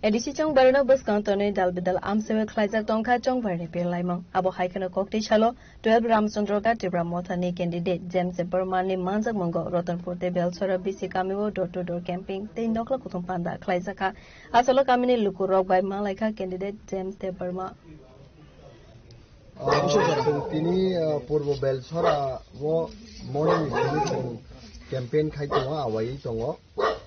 A D C chongbarino bwskang tonwi dal bidal amchaiwi khlaijak tongkha chongbarni birlaimung. Abo hai kheno kokti salo twelve Ramchandra Ghat Tipra Motha ni candidate James Debbarma ni manjak mungo Ratanpur tei Belchora B C kamio door to door camping tei nokhla kuthum panda khlaijakha. Asalo kamini lukurok bai malaikha candidate James Debbarma. Ah, chwng tini, ah, Purbo Belchora o morning ni simi chwng campaign khai tongo, awaiwi tongo.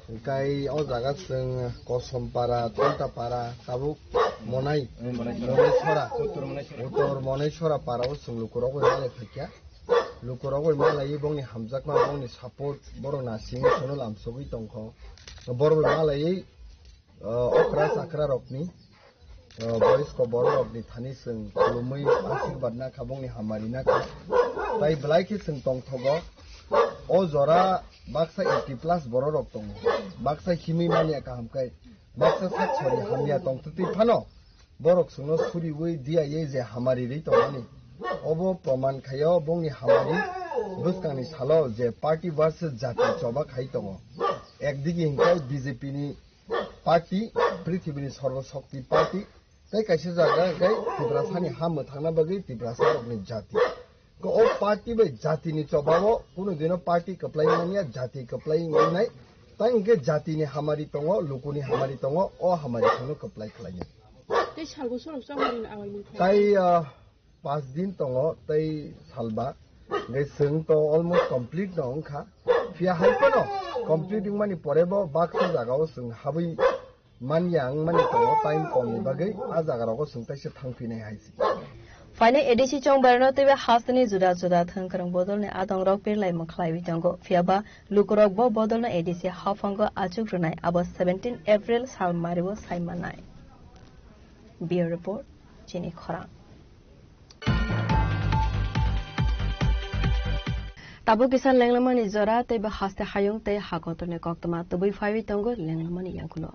Hingkai o jaga chwng Kosompara, Tontapara, tabuk Monai, Monaisora, Uttor Monaisora para o chwng lukurok bai malai phaikha. Lukurok bai malaiwi bongni hamjakma, bongni support, borok nasing sono lamsogwi tongkho. Borok bai malaiwi, ah, okra chakra rokni, ah, boyos ko borok rokni thani chwng khulumwi ashirbad nakha, bongni hamari nakha. Tai belai khe chwng tongthogo. O jora baksa eighty plus borok rok tongo. Baksa himwi manya kaham khe, baksa sak sori hamya tongtwtwi phano borok chwngno suriwi diya ye je hamari rwi tongmani. Obo proman khaio bongni hamari bwskangni salo je party versus jati choba khai tongo. Ekdigi hinkhe B J P ni party, prithibini sorbo shokti party, tei kaisa jaga hwnkhe Tiprasani ha mwthangna bagwi Tiprasa rokni jati. Ko o party bai jatini chobao kunu dino party kwplai manya, jati kwplai wngnai. Tai hwnkhe jatini hamari tongo, lukuni hamari tongo, o hamari phano kwplai khlainai. Tei salbo sorok chongmani awai mankha. Tai, ah, pas din tongo tei salba. Hwnkhe chwng to almost complete no wngkha. Phiya hai phano complete wngmani porebo baksa jagao chwng habwi manya wngmani tongo time komni bagwi a jaga rogo chwng taisa thangphinai hai se. Phainai A D C chongbarino teibo hasteni juda juda thwngkwrwng bodolni adongrok birlaimung khlaiwi tongo. Phiyaba lukurok bo bodolno A D C haphango achuk rwnai abo seventeen April sal mario sai mannai. Bureau Report, chini khorang. Tabuk kisa lenglamani jora teibo haste hayung tei hakotorni koktwma tubui phaiwi tongo lenglamani yangkulo.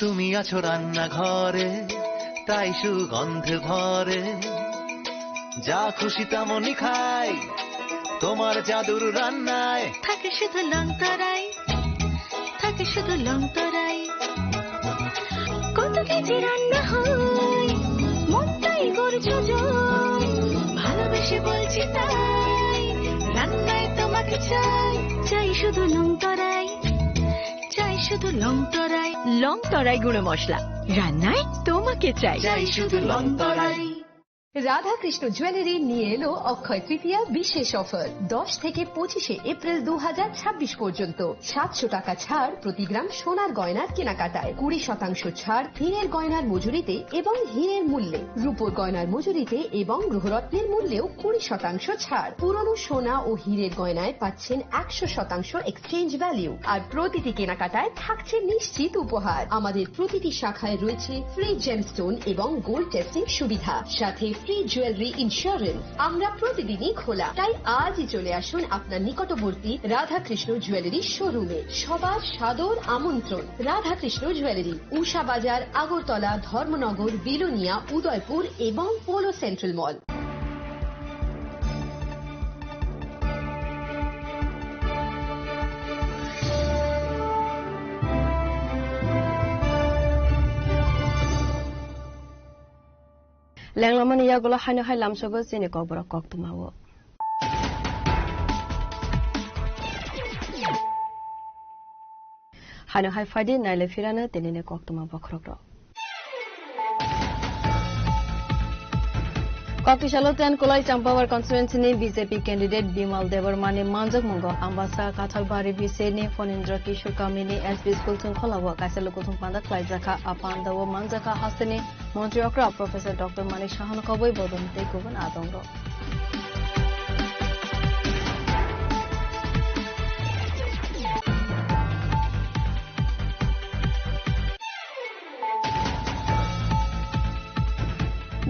তুমি আছো রান্নাঘরে, তাই সুগন্ধে ভরে। যা খুশি তেমনই খাই, তোমার জাদুর রান্নায়। থাকে শুধু লংতরাই, থাকে শুধু লংতরাই। কত কেজি রান্না হয়, মনটাই করছো জয়। ভালোবেসে বলছি তাই, রান্নায় তোমাকে চাই। চাই শুধু লংতরাই, চাই শুধু লংতরাই। লংতরাই গুঁড়ো মশলা, রান্নায় তোমাকে চাই। চাই শুধু লংতরাই। রাধাকৃষ্ণ জুয়েলারি নিয়ে এলো অক্ষয় তৃতীয়া বিশেষ অফার। দশ থেকে পঁচিশে এপ্রিল দু হাজার ছাব্বিশ পর্যন্ত সাতশো টাকা ছাড় প্রতি গ্রাম সোনার গয়নার কেনাকাটায়, কুড়ি শতাংশ ছাড় হীরের গয়নার মজুরিতে এবং হীরের মূল্যে, রূপোর গয়নার মজুরিতে এবং গ্রহরত্নের মূল্যেও কুড়ি শতাংশ ছাড়। পুরনো সোনা ও হীরের গয়নায় পাচ্ছেন একশো শতাংশ এক্সচেঞ্জ ভ্যালু, আর প্রতিটি কেনাকাটায় থাকছে নিশ্চিত উপহার। আমাদের প্রতিটি শাখায় রয়েছে ফ্রি জেমস্টোন এবং গোল্ড টেস্টিং সুবিধা, সাথে ফ্রি জুয়েলারি ইন্স্যুরেন্স। আমরা প্রতিদিনই খোলা, তাই আজই চলে আসুন আপনার নিকটবর্তী রাধাকৃষ্ণ জুয়েলারি শোরুমে। সবার সাদর আমন্ত্রণ। রাধাকৃষ্ণ জুয়েলারি, উষা বাজার, আগরতলা, ধর্মনগর, বিলোনিয়া, উদয়পুর এবং polo central mall. Lenglamani yagulo haino hai lamsogo chini kokborok koktwmao. Haino hai phaidi naile phirano tinini koktwma bokhorokrok. Koktisalo ten Kolai Champawar constituency ni B J P candidate Bimal Debbarma ni manjakmungo Ambasa Kathalbari B C ni Phanindra Kishore Kami ni S P school thwngkhwlao kaisa lukuthum panda khlaijakha. A pandao manjakha hasteni Montri okra Professor Doctor Manik Saha no khobwi bodol tei kubun adongrok.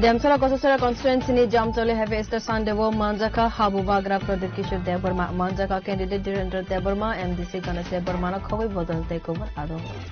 Demsora Kosasora constituency ni Jamcholi Heavy Easter Sunday o manjakha habu bagra Pradip Kishore Debbarma, manjakha candidate Dhirendra Debbarma, M D C Ganesh Debbarma no khobwi bodol tei kubun adongrok.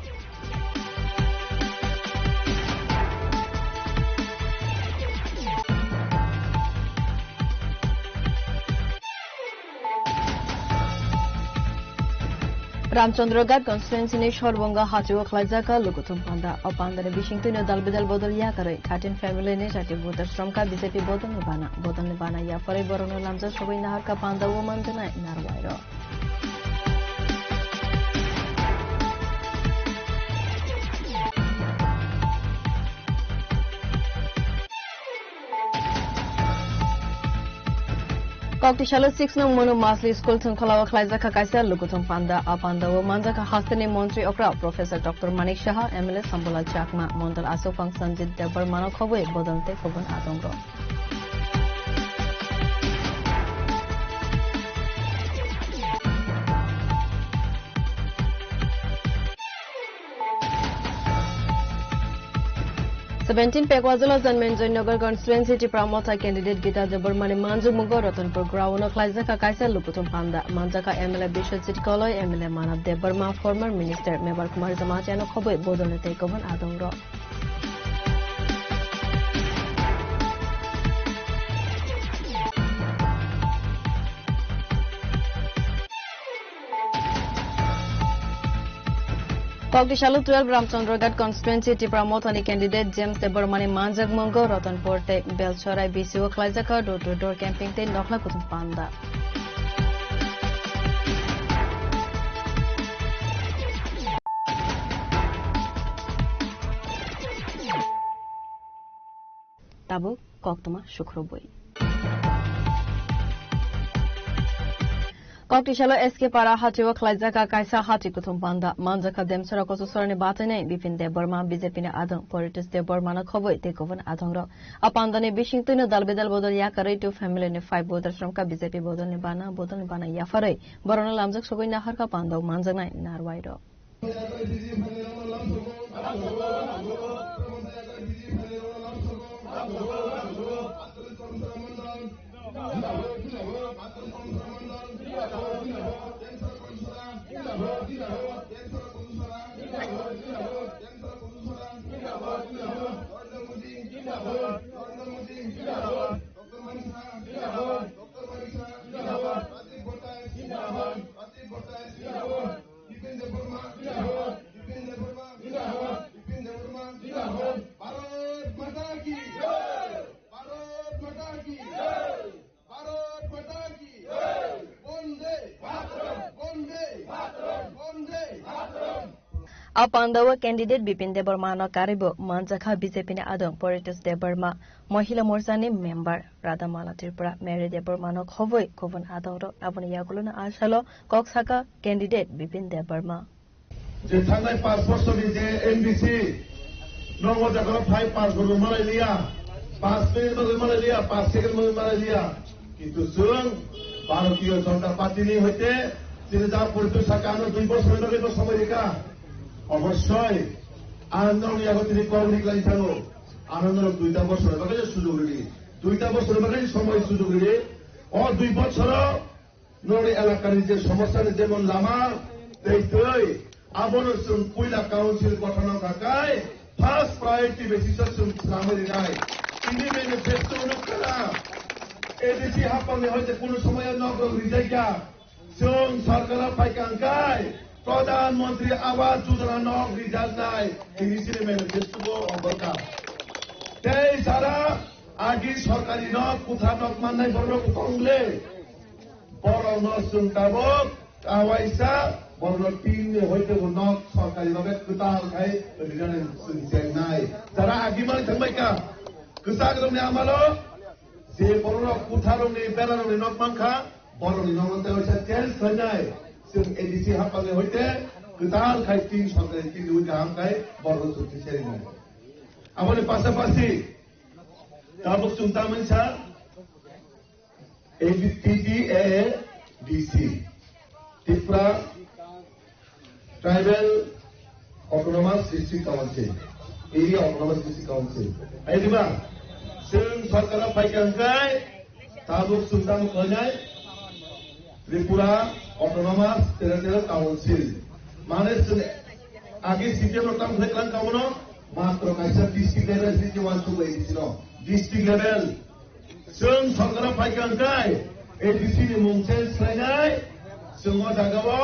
Ramchandra Ghat constituency ni Sorbonga hachio khlaijak lukuthum panda. O panda ni bisingtwi no dal bidal bodol yakarwi thirteen family ni thirty voters romkha B J P bodol ni bana. Bodol ni bana yapharwi borok no lamjak sogwi naharkha panda o manjaknai narwai rok. Koktisalo six nong Manu Masli School thwngkhwlao khlaijakha kaisa lukuthum panda. A pandao manjakha hasteni montri okra Professor Doctor Manik Saha, M L A Sambulal Chakma, Mondol Aswk Phang Sanjit Debbarmano khobwi bodol tei kubun adongrok. Seventeen Pekwajalo Janmenjoy Nagar constituency Tipra Motha candidate Gita Debbarmani manjukmungo Ratanpur ground o khlaijakha kaisa lukuthum panda. Manjakha M L A Biswajit Koloi, M L A Manav Debbarma, former minister Mebar Kumar Jamatia no khobwi bodol ni tei kubun adongrok. Koktisalo twelve Ramchandra Ghat constituency Tipra Mothani candidate James Debbarmani manjakmungo Ratanpur tei Belsorai B C o khlaijakha door to door camping tei nokhla kuthum panda. Tabuk koktwma sukrubwi. Koktisalo S K Para hachio khlaijaka kaisa hachi kuthum panda. Manjakha Demsora Kososorani batainai Bipin Debbarma, B J P ni adong Poritos Debbarmano khobwi tei kubun adongrok. A pandani bisingtwino dal bidal bodol yakarwi two family ni five voters romkha B J P bodolni bana, bodolni bana yapharwi borokno lamjak sogwi naharkha pandao manjaknai narwai rok. A pandao candidate Bipin Debbarma no karwi bo manjakha B J P ni adong Paritos Debbarma, Mohila Morcha ni member Radhamala Tripura, Mary Debbarma no khobwi kubun adong rok. Aboni yagulo no a salo kok saka candidate Bipin Debbarma. Je thangnai paanch bosorni je M D C, nogo jaga phai paanch bochor malai liya, paanch minute malai liya, paanch second malai liya. Kintu chwng Bharatiya Janata Party ni hoite chini ja porichoi saka ano dui bochor ni bagwi no somoi rikha. Obossoi ang nokni yago tini kok ri kwlai thango. Ano norok duita bochor ni bagwi sujog ridi. Duita bochor ni bagwi somoi sujog ridi. O dui bochoro norokni elakani je somosya ni jemon lama, tei twi, abono chwng puila council gothon wngkha kai first priority basis o chwng swnamwi rinai. Tini manifesto nukha na, A D C haphangni hoite kunu somoyo nok rok rijai kha. Chwng sarkar o phaikha hwnkhe Pradhan Mantri Awas Yojana nok rijaknai, tini chini manifesto bo ongkha. Tei jara agi sarkari nok, kwthar nok mannai borok tongle, borok no chwng tabuk kawaisa borok no tin ni hoite bo nok sarkari nok kwtal khai rijani chwng chengnai. Jara agi mani thangbai kha, kwchak rok ni amalo je borok rok kwthar rok ni bera rok ni nok mankha, borokni nokno tei waisa change khlainai. Chwng A D C haphangni hoite kwtal khai tin sorkari tin rwi kaham khai borokno chukti serinai. Aboni pasapasi tabuk chwng tamani sa A D, T T A D C, Tripura Tribal Autonomous District Council, Area Autonomous District Council. Hai diba? Chwng sarkar o phaikha hwnkhe tabuk chwng tamo khlainai Tripura Autonomous Territorial Council. Mane chwng agi C P M rok tamo khlai klang kamono matro kaisa district level sini wansugo A D C no. District level. Chwng sorkar o phaikha hwnkhe A D C ni mung change khlainai. Chwng o jaga o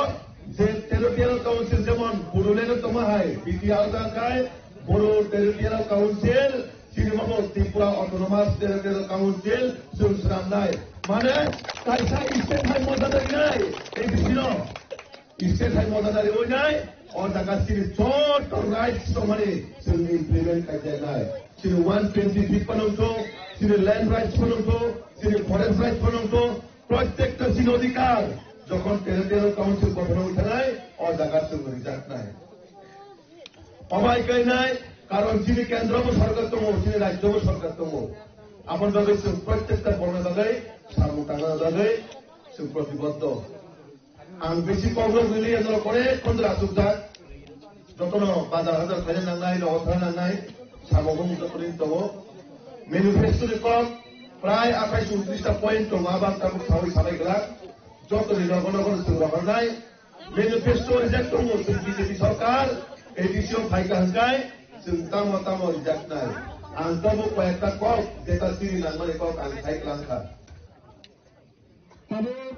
je territorial council jemon Bodoland o tongma hai B T R o tang khai Bodo Territorial Council, chini bo Tripura Autonomous Territorial Council chwng swnamnai. Mane kaisa state hai moda nai A D C no. State hai moda dari oi nai, o jaga chini joto rights tongmani chwng implement kaijaknai. Chini one twenty feet phano wngtho, chini land rights phano wngtho, chini forest rights phano wngtho, prottekta chini odhikar. Jokhon territorial council gothono wngthanai, o jaga chwng rijaknai. Obai kainai, karon chini kendro bo sorkar tongo, chini rajyo bo sorkar tongo. Aboni bagwi chwng prottekta borokni bagwi samung tangna bagwi chwng protiboddo. Ang bisi kok rok rili ya norok kore kondra asuk jak. Jotono bazar hazar khaina nangnai, nogo thana nangnai, samung bo jotono tongo. Manifesto ni kok prai athais untris ta point tongo, abang tabuk sawi sabai glak. Jotoni nogo nogo no chwng rohornai. Manifesto rijak tongo chwng B J P sorkar, A D C o phaikha hwnkhe chwng tamo tamo rijaknai. Ang tabuk koi ekta kok, jeta chini nangmani kok ang khai klangkha. Tabuk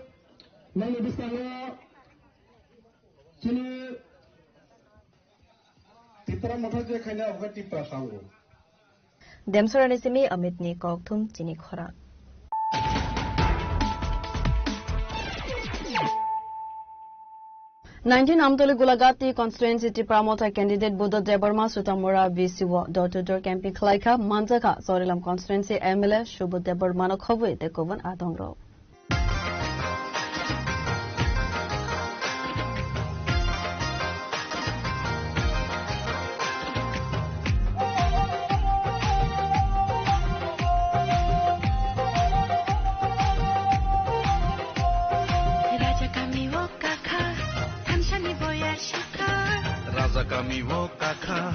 nangni bwskango chini Tipra Motha je khaina, obo khe Tipra sango. Demsorani simi Amit ni kokthum chini khorang. Nineteen Amtoli Gulagati constituency Tipra Motha candidate Buddha Debbarma Sutamura B C o door to door camping khlaikha, manjakha Chorilam constituency M L A Subodh Debbarma no khobwi tei kubun adongrok. Raja kami o kakha, thansa ni boyar sakha. Raja kami o kakha,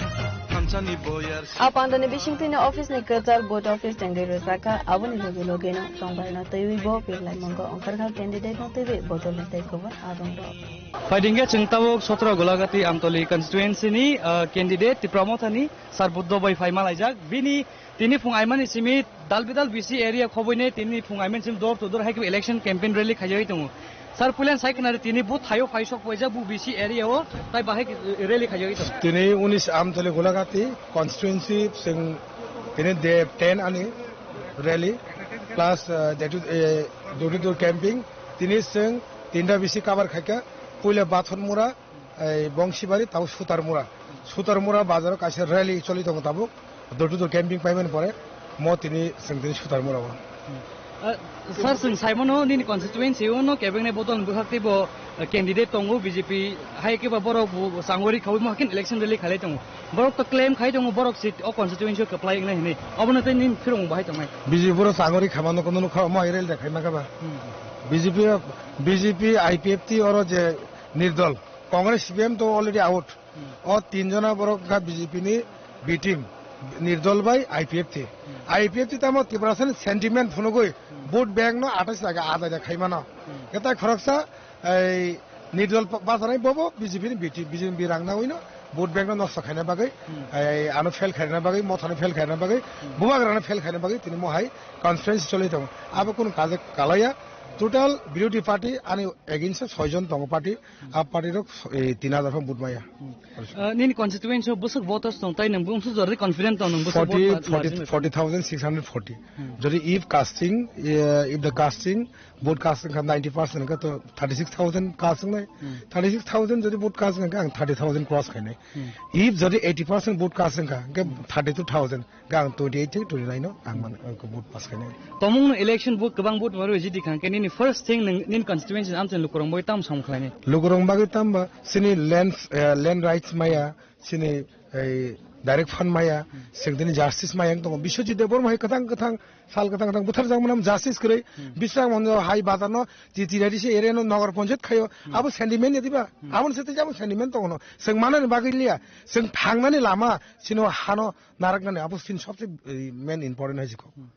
thansa ni boyar. A pandani bisingtwi ni office ni kwchar vote office tengwi rwjakha, aboni loge loge no chongbai no twiwi bo birlai mungo ongkharkha candidate no twiwi bodol ni tei kubun adongrok. Phaidingkhe chwng tabuk sotro Golagati Amtoli constituency ni, ah, candidate Tipra Motha ni Sir Buddho bai phai malaijak. Bini tini phung aimani simi dal bidal B C area khoboine tini phung aimani simi door to door hai khe election campaign rally khaijagwi tongo. Sir, puilan sai khna tini bo thaio phai sok paijak bo B C area o tai bahai rally khaijagwi tongo. Tini unis Amtoli Golagati constituency chwng tini day ten ani rally plus, uh, day to, uh, door to door camping. Tini chwng tinta B C cover khaikha, puila Bathonmura, Ei Bongsibari tabo Sutarmura. Sutarmura bazaro kaisa rally choli tongo tabuk. Door to door camping paimani pore mo tini chwng tini Sutarmura o. Ah, sir, chwng saimano nini constituency o no kebengni bodol bwkhak teibo, eh, candidate tongo B J P, hai khe ba borok bo changori khaui mo hakin election rally khalai tongo. Borok to claim khai tongo borok seat o constituency o kwplai wngnai hinwi. Obono tei nini phirung bahai tongnai. B J P borok changori khamano kono nukha mo hai rally da khaima kha ba. Hmm. B J P, B J P, I P F T oro je nirdol, Congress, C P M to already out. Hmm. O tin jona borok wngkha B J P ni B team, Nirdol bai I P F T. Hmm. I P F T tamo Tiprasani sentiment phunugwi Hmm. vote bank no athais laga adai da khaimano. Hmm. Khe tai khoroksa ei Nirdol pa-, bachanai bobo B J P ni B team, B J P rang nawi no vote bank no nosto khaina bagwi, Hmm. ei ano fail khaina bagwi, mothano fail khaina bagwi, Hmm. bubagrano fail khaina bagwi tini mohai conference choli tongo. Abo kunu kaje kalaya, total birodhi party ani against o soi jon tongo party, a party rok, eh, tin hajar phang vote maya. Hmm. Uh, nini constituency o bwswk voters tong, tai nwng bumsu jora confident tong, nwng bwswk Forty, vote ma-, forty, margin forty thousand six hundred forty. Hmm. Jodi if casting, eh, if the casting, vote casting kha ninety percent kha to thirty six thousand casting nai. Hmm. Thirty six thousand jodi vote casting kha ang thirty thousand cross khainai. Hmm. If jodi eighty percent vote casting kha, khe Hmm. thirty two thousand. Gang twenty eight thik twenty nine no ang man, ang ko vote pass khainai. Tomung no election vote kwbang vote maro jidi khang khe nini first thing nini constituency amchai lukurong bai tam sam khlainai. Lukurong bagwi tamba sini land, eh, land rights maya, sini ei direct fund maya, sengdini justice maya ang tongo. Biswajit Debbarma hai kwthang kwthang sal kwthang kwthang buthar jang manam justice kwrwi. Hmm. Biswang Manjo hai bazar no titi ready se area no nagar panchayat khayo. Hmm. Abo sentiment ya diba? Hmm. Abo se tei abo sentiment tongo no. Seng manani bagwi liya. Seng thangnani lama sino hano naraknani abo sini sobse, eh, main important hai jikho. Hmm.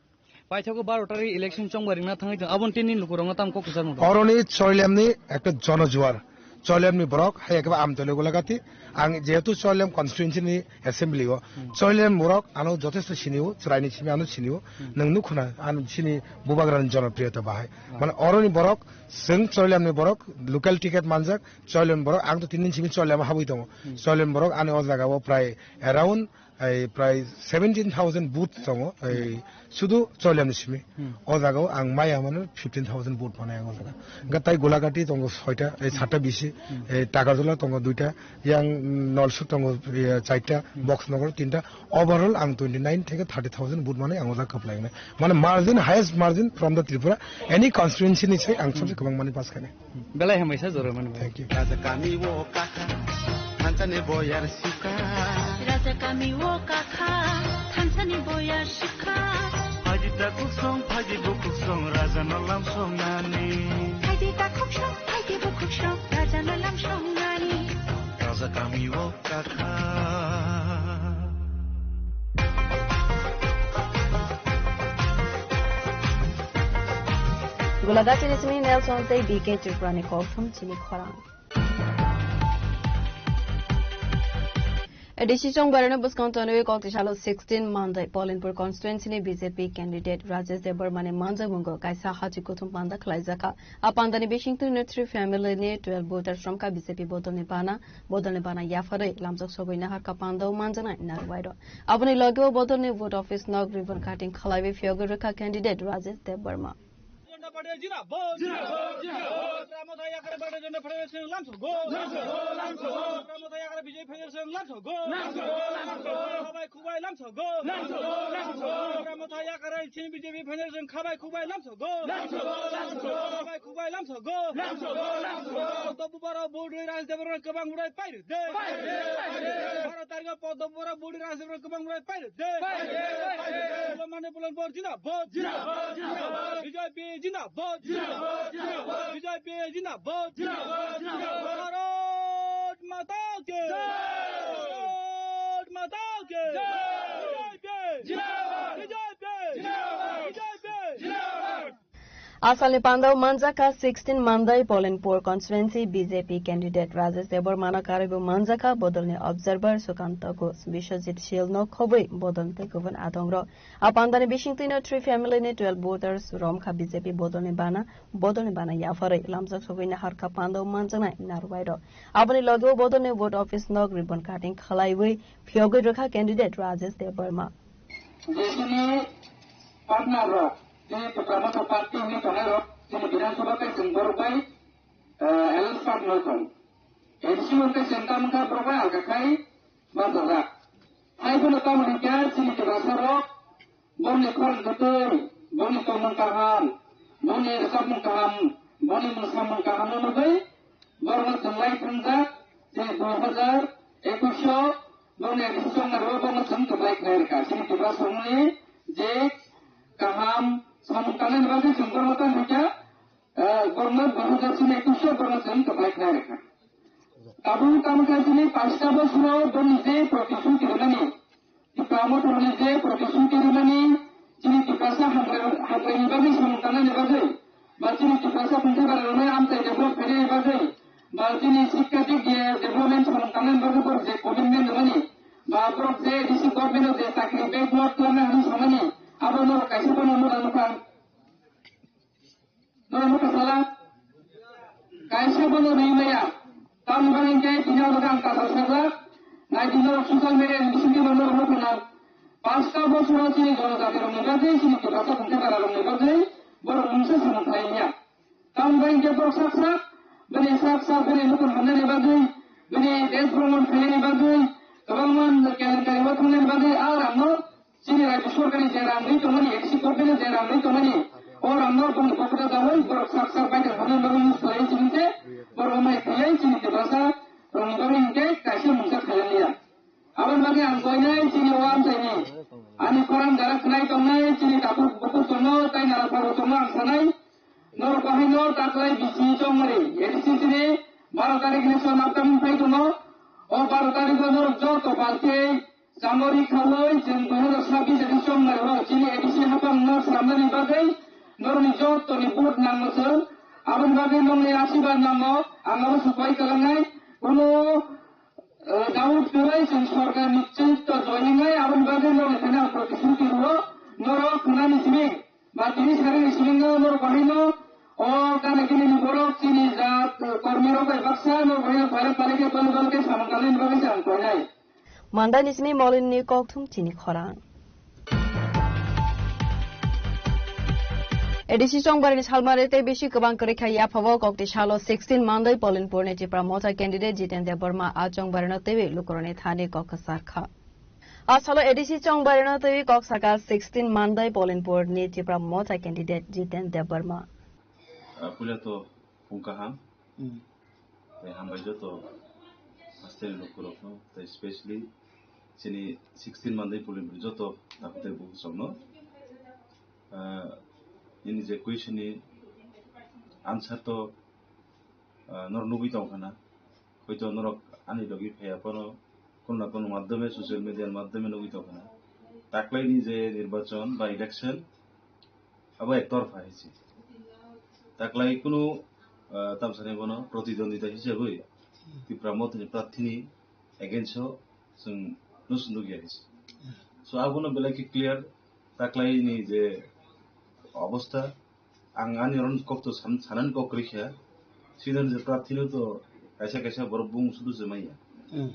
Paithago baro tari election chongbai ringna thangwi tong, aboni tini lukurokno tamo kok kwchar nukha. Oroni Choilemni ekta jonojuar, Choilemni borok hai ekba Amtoli Golagati, ang jehetu Choilem constituency ni assembly o, Hmm. Choilem borok ano jothesto sinio, chwraini simi ano sinio, Hmm. nwng nukhuna ano sini bubagrani jonopriyota bahai. Hmm. Mane oroni borok, chwng Choilemni borok, local ticket manjak, Choilemni borok, ang to tini simi Choilem habwi tongo. Hmm. Choilemni borok ani o jaga o prai around Ai prai seventeen thousand booth tongo, ai sudu Choilemni simi. Hmm. O jaga o ang maya mano fifteen thousand booth manai ang o jaga. Hwnkhe tai Golagati tongo soita, ai satta bisi, Hmm. ai Takarjala tongo duita, yang Nolsuk tongo, eh, charta, Hmm. Boxnogor tinta. Overall ang twenty nine theke thirty thousand booth manai ang o jaga kwplai wngnai. Mane margin, highest margin from the Tripura, any constituency ni sai ang Hmm. sabse kwbang mani pass khainai. Belai hambai sa jora mani. Thank you. Raja kami o kakha, thansa ni boyar sukha. Raja kami o kakha, thansa ni boyar sukha. Phaidi takhuk song, phaidi bukhuk song, raja no lam song nani. Phaidi takhuk song, phaidi bukhuk song, raja no lam song nani. Raja kami o kakha. Gulagachini simi Nelson tei B K Tripurani kokthum chini khorang. A D C chongbarani bwskango tonwi kok tisalo sixteen Mandai Polinpur constituency ni B J P candidate Rajesh Debbarmani manjakmungo kaisa hachi kuthum panda khlaijakha. A pandani bisingtwi no three family ni twelve voters romkha B J P bodolni bana, bodolni bana yapharwi lamjak sogwi naharkha pandao manjaknai narwkbairo. Aboni logeo bodolni vote office nok ribbon cutting khlaiwi phiyogwi rwkha candidate Rajesh Debbarma. Janata Party zindabad. Zindabad, zindabad. Ramathai yakare Bharatiya Janata Party lamsogo. Lamsogo, lamsogo. Ramathai yakare B J P lamsogo. Lamsogo, lamsogo. Khabai khubai lamsogo. Lamsogo, lamsogo. Ramathai yakare chini B J P khabai khubai lamsogo. Lamsogo, lamsogo. Khabai khubai lamsogo. Lamsogo, lamsogo. Dokto bubaro budri raj debaro kwbang budai pairwk de. Pairwk de, pairwk de. Baro tarikh o Poddo bubaro budri raj debaro kwbang budai pairwk de. Pairwk de, pairwk de. Mane Polinpur zindabad. Zindabad, zindabad. B J P zindabad. Zindabad, zindabad. B J P zindabad. Zindabad, zindabad. Bharat Mata ki. Jai. Bharat Mata ki. Jai. B J P. Zindabad. B J P. Zindabad. B J P. Zindabad. Asalni pandao manjakha sixteen Mandai Polinpur constituency B J P candidate Rajesh Debbarmano karwibo manjakha bodolni observer Sukanta Ghosh, Biswajit Shil no khobwi bodol tei kubun adongrok. A pandani bisingtwino three family ni twelve voters romkha B J P bodolni bana, bodolni bana yapharwi lamjak sogwi naharkha pandao manjaknai narwkbairok. Aboni logeo bodolni vote office nok ribbon cutting khlaiwi phiyogwi rwkha candidate Rajesh Debbarma. Jesini partner rok, chini Tipra Motha Party ni tongnai rok, chini Bidhan Sabha tei chwng borok bai, eh, alliance partner tong. Bisi mungke sengkam wngkha borok bai alka khai bachajak. Hai phano tamoni khe chini Tiprasa rok bongni khorang kwtwi, bongni tongmung kaham, bongni rwchapmung kaham, bongni mungsamung kaham no nugwi borokno chwng lai thwngjak, chini dui hazar ekwis o bongni A D C chongmani o borokno chwng kwplai khlai rwkha. Chini Tiprasa rokni je kaham samung tangnani bagwi chwng borokno tamo khe, eh, borokno dui hazar chini ekwis o borokno chwng kwplai khlai rwkha. Tabuk tamo khe chini paista bosoro boni je protisruti rwnani, Tipra Motha rokni je protisruti rwnani, chini Tiprasa hamkrai, hamkraini bagwi samung tangnani bagwi, ba chini Tiprasa tongthai bara rwnai amchai develop khainani bagwi, ba chini sikka dik je development samung tangnani bagwi borok je commitment rwnani, ba borok je A D C government o je chakri backward twlangna hwnwi samani, abo norok kaisa phano nukha nukha. Norok nukha sala? Kaisa bono ri maya. Tamni bagwi hwnkhe tini abo khe ang kasar sajak. Nai di norok social media ni bisingtwi bo norok nukha na. Pasta bosoro chini jonojati rokni bagwi, chini Tiprasa tongthai bara rokni bagwi borok mungsa samung khlai ya. Tamni bagwi hwnkhe borok sak sak, bini sak sak bini nukun hamnani bagwi, bini desh bhromon khlainani bagwi, kwbangma kelenkari o thangnani bagwi a rangno Chini rajya sorkar ni je rang ri tongmani, A D C government ni je rang ri tongmani, o rang no boni pocket o dawi borok sak sak bai tong thani bagwi use khlai chini te, borok mai khlai chini Tiprasa rok ni bagwi hwnkhe kaisa mungsa khlai liya. Aboni bagwi ang koinai chini o amchaini ani khorang jara khnai tongnai, chini takhuk bukhuk tongo, tai nara pharbo tongo ang sanai. Norok bahai no taklai bisi chongmani, A D C chini baro tarik ni son upcoming phai tongo. O baro tarik o norok joto balti Chamori khaui chwng dui hazar sabbish edition mario chini A D C haphang no swnamnani bagwi norokni jottoni vote nango chwng. Aboni bagwi nongni asirwad nango, ang abo supai kwlangnai. Kuno, eh, doubt kwrwi chwng sorkar nischito joiningnai, aboni bagwi norokni thani ang protisruti rwo. Norok khwnani simi, ba tini sarikni simingo norok bahaino o gana gini ni borok chini jat, eh, kormi rok bai baksa norok bahaino phalai phalai khe dole dole khe samung tangnani bagwi se ang koinai. Mandai ni simi Molin ni kokthum chini khorang. A D C chongbarani salmari tei bisi kwbang kwrwi kha yaphao kokti salo sixteen Mandai Polinpur ni Tipra Motha candidate Jiten Debbarma a chongbarino teiwi lukurokni thani kok kwchar kha. A salo A D C chongbarino teiwi kok saka sixteen Mandai Polinpur ni Tipra Motha candidate Jiten Debbarma. Ah, puila to phung kaham. Hmm. Tei hambai joto hasteni lukurokno, tei specially chini sixteen Mandai Polinpur joto takhuk tei bukhuk rokno. Ah, nini je question ni answer to, ah, norok nugwi tong khana. Hoito norok ani logi phaiya phano kono na kono madhyome, social media ni madhyome nugwi tong khana. Taklaini je nirbachon ba election, abo ektorpha hai se. Taklai kunu, ah, tamsani bono protidwandita hisabwi Tipra Mothani prarthini against o chwng nusu nukya hai se. So abono belai khe clear taklaini je obostha, ang ani oro kok to san-, sanani kok kwrwi kha. Senior je prarthino to kaisa kaisa borok bung sudu se manya. Hmm.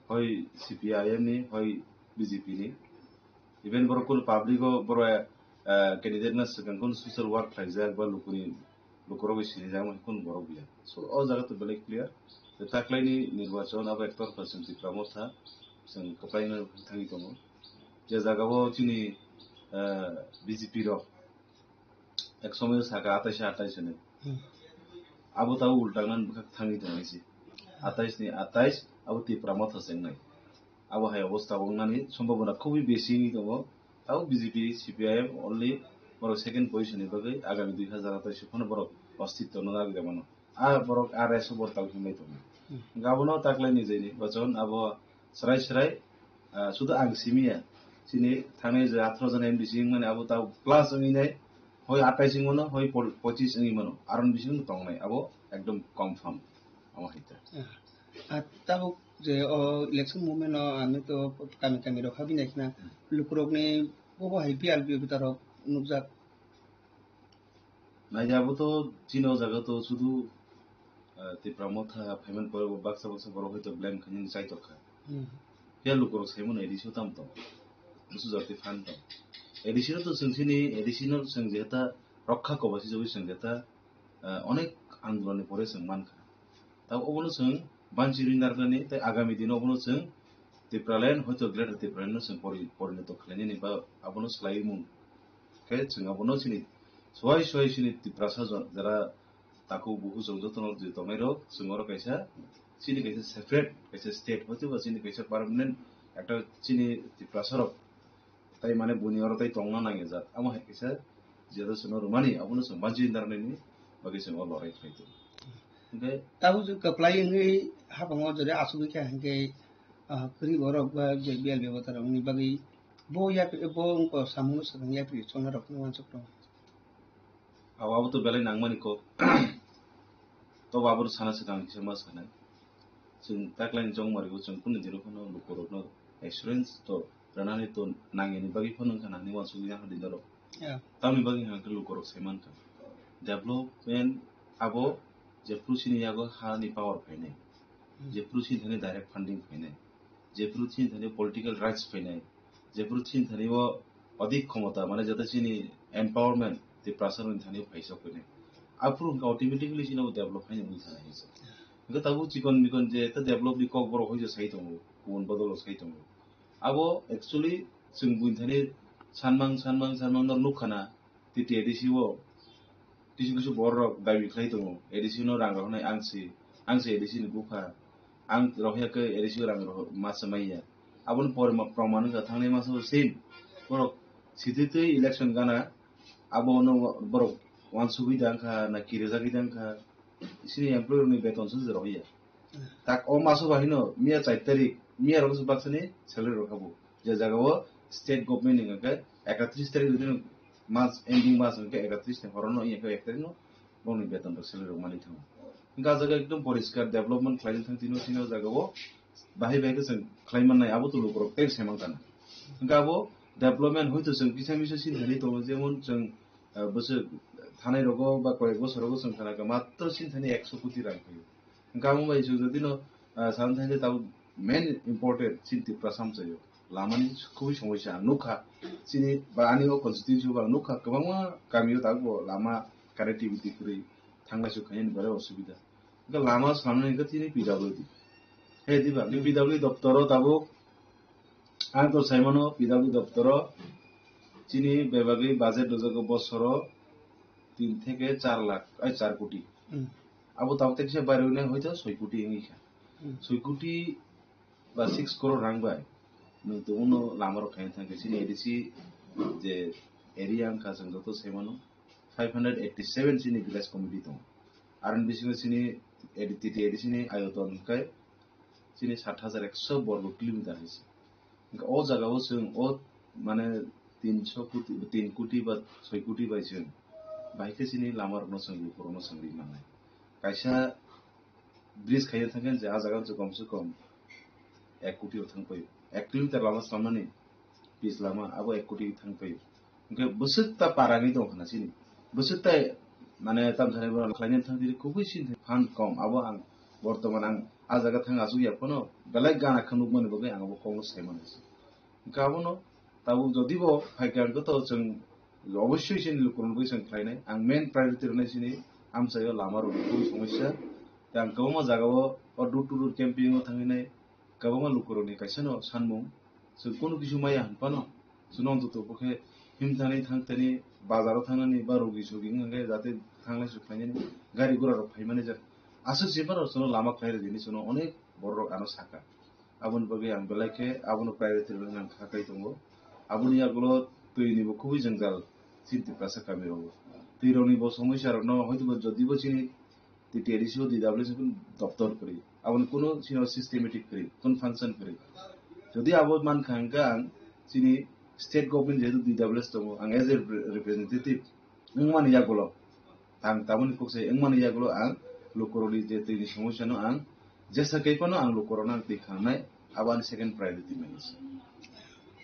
Hoi C P I M ni, hoi B J P ni. Even borok kunu public o borok, eh, candidate na swkang kunu social work khlaijak ba lukuni, lukurok bai sinijak ma kunu borok ya. So o jaga to belai clear. Je taklaini nirbachon abo ektorpha chwng Tipra Motha chwng kwplaino thangwi tongo. Je jaga o chini, eh, B J P rok ek somoyo saka atais atais hinwi. Hmm. Abo tabo ulta nang bwkhak thangwi tongo se. Atais ni atais abo Tipra Motha se wngnai. Abo hai obostha wngnani sombhabona khubui besi wngwi tongo. Tabo B J P, C P I M only borok second position ni bagwi agami dui hazar atais phano borok ostitto no nagwi mano. A borok a race o borok tabo hinwi tongo. Hmm. Hwnkhe abono taklaini je nirbachon abo Srai srai, ah, sudu ang simiya. Chini thangnai je atharo jon M D C wngmani abo ta plus wngwi nai, hoi atais wngmano, hoi pol-, pochis wngwi mano. Aron bising tongnai, abo ekdom confirm. Amo hai ta. Ah, tabuk je o election movement o ami to kami kami rok habinai khna lukurokni bobo hai bial bial bitarok nukjak. Naidi abo to chini o jaga to sudu, ah, Tipra Motha phaimani pore bo baksa baksa borok hai to blame khainani chai tokha. Hmm. Phiya lukurok saimano A D C o tamo tongo. Busu jati phan tongo. A D C no to chwng chini, A D C no chwng jeta rokha koba si jogwi chwng jeta, ah, onek andolon ni pore chwng mankha. Tabo obono chwng B Manchi rinarnani tei agami dino abono chwng Tipraland, hoito Greater Tipraland no chwng pori-, porinoto khlainani ba abono swlaiwi mung khe chwng abono chini swai swai chini Tiprasa jon jara takhuk bukhuk chwng jotono je tongnai rok chwng oro kaisa chini kaisa separate kaisa state hoito ba chini kaisa permanent ekta chini Tiprasa rok tai mane buni oro tai tongna nangya jat. Amo hai kisa jero sono romani abono chwng banchi darnani bagwi chwng o lorai khlai tongo. Hingke tabuk chwng kwplai wngwi hapang o jore asugwi kha hingke, ah, kwrwi borok ba je B L B voter rokni bagwi bo yak-, bo wngkha samung swkang yapri chongnai rokno uansuk tongo. Abo, abo to belai nangmani kok. Tobo abo sana swkang kisa ma sanai. Chwng taklaini chongmari o chwng kunu dino phano lukurokno assurance to rwnani to nangyani bagwi phano wngkha nangni uansugwi yang di norok. Yeah. Tamni bagwi hwnkhe lukurok sai mankha. Development abo jephru chini yago hani power phainai. Hmm. Jephru chini thani direct funding phainai. Jephru chini thani political rights phainai. Jephru chini thani o odik khomota, mane jata chini empowerment, Tiprasa rokni thani phaisa phainai. Aphuru hwnkhe automatically chini o develop haino wngwi thana hinsa. Hwnkhe tabuk chikon mikon je ta develop ni kok borok hoijo sai tongo, kubun bodolo sai tongo. Abo actually chwng buini thani sanmang, sanmang, sanmang no nukha na, T T A D C o kisu kisu borok dabi khlai tongo, A D C no rang rok hnai ang si, ang si A D C ni bupha, ang rohya khe A D C o rang rok masa maya. Aboni pore ma-, proman wngkha thangnai masa o sim borok sititwi election gana, abo no borok wansugwi da wngkha na kirijagwi da wngkha, chini employee rokni beton se rohya. Tak o maso bahino miya char tarik, miya rok se baksani salary rok habo. Je jaga o state government ni hwnkhe ekatris tarik ni mas ending mas hwnkhe ekatris ni horono hwnkhe ek tarik no bongni beton rok salary rok mani thango. Hwnkhe ah jaga ekdom poriskar development khlaina thang tino tino jaga o bahai bahai khe chwng khlai mannai abo to lukurok tei se mang kana. Hwnkhe abo development hoito chwng kisa misa sin thani tongo jemon chwng, ah, bwswk thanai rogo ba koyek bosor rogo chwng khana kha matro sin thani ekso koti rang phaio. Hwnkhe amo bai chwng jodi no, ah, sana thangkhe tabuk main important chini Tiprasa amchaio. Lamani khubui somosya ang nukha. Chini ba ani o constituency o ang nukha kwbangma kamio tabukbo lama connectivity kwrwi thanglai suk khainani belai osubida. Hwnkhe lama swnamnani hwnkhe chini P W D. He diba, hmm. P W D doptoro tabuk ang to saimano P W D doptoro chini bebagwi budget rwjago bosoro tin theke char lakh, ai, char koti. Hmm. Abo tabuk tekisa bari hwnwi hoito soi koti wngwi kha. Hmm. Soi koti ba six crore rang bai nwng to uno lama rok khaina thangkhe chini A D C je area wngkha chwng joto saimano five hundred eighty seven chini village committee tongo. Aroni bisingo chini A D C, T T A D C ni ayoton hwnkhe chini sat hajar ekso borgo kilometer hai se. Hwnkhe o jaga o chwng o mane tinso koti, tin koti ba soi koti bai chwng bahai khe chini lama rokno chwng lukurokno chwng ri mannai. Kaisa bridge khaina thangkhe je ah jaga o chwng komse kom ek koti o thang paio. Ek kilometer lama swnamnani pitch lama abo ek koti thang paio. Hwnkhe bwswk ta parani tong khna chini. Bwswk ta mane tamsani borok khlaina thang tini kubui chini fund kom. Abo ang bortoman ang ah jaga thang achuk ya phano belai gana khe nukmani bagwi ang abo kokno sai mano se. Hwnkhe abono tabuk jodi bo phaikha hwnkhe to chwng obossoi chini lukurokno bagwi chwng khlainai. Ang main priority rwnai chini amchaio lama rok kubui somosya. Tei ang kwbangma jaga o o door to door camping o thangwi nai. Kwbangma lukurokni kaisano sanmung, chwng kunu kisu maya hwn phano, chwngno wngtutubukhe himthani thangthani bazaro thangnani ba rogi sogi wngkha khe jate thanglai suklainani gari gura rok phaimani jak. Aswk se phano chwngno lama khlai rwdi hinwi chwngno onek bororok ano sakha. Aboni bagwi ang belai khe abono priority rwna ang kha kai tongo. Aboni yagulo twinibo khubui jwngjal chini Tiprasa kamirogo. Twirokni bo somosya rokno hoitobo jodibo chini T T A D C o D W S ni doptor kwrwi. Aboni kunu chini systematic kwrwi, kunu function kwrwi. Jodi abo mankha hwnkhe ang chini state government jehetu D W S tongo, ang as a repre-, representative wngmani yagulo, ang tamoni kok sai wngmani yagulo ang lukurokni je twini somosya no ang jesa kai phano ang lukurokno ang twi khangnai, abo ani second priority mani se.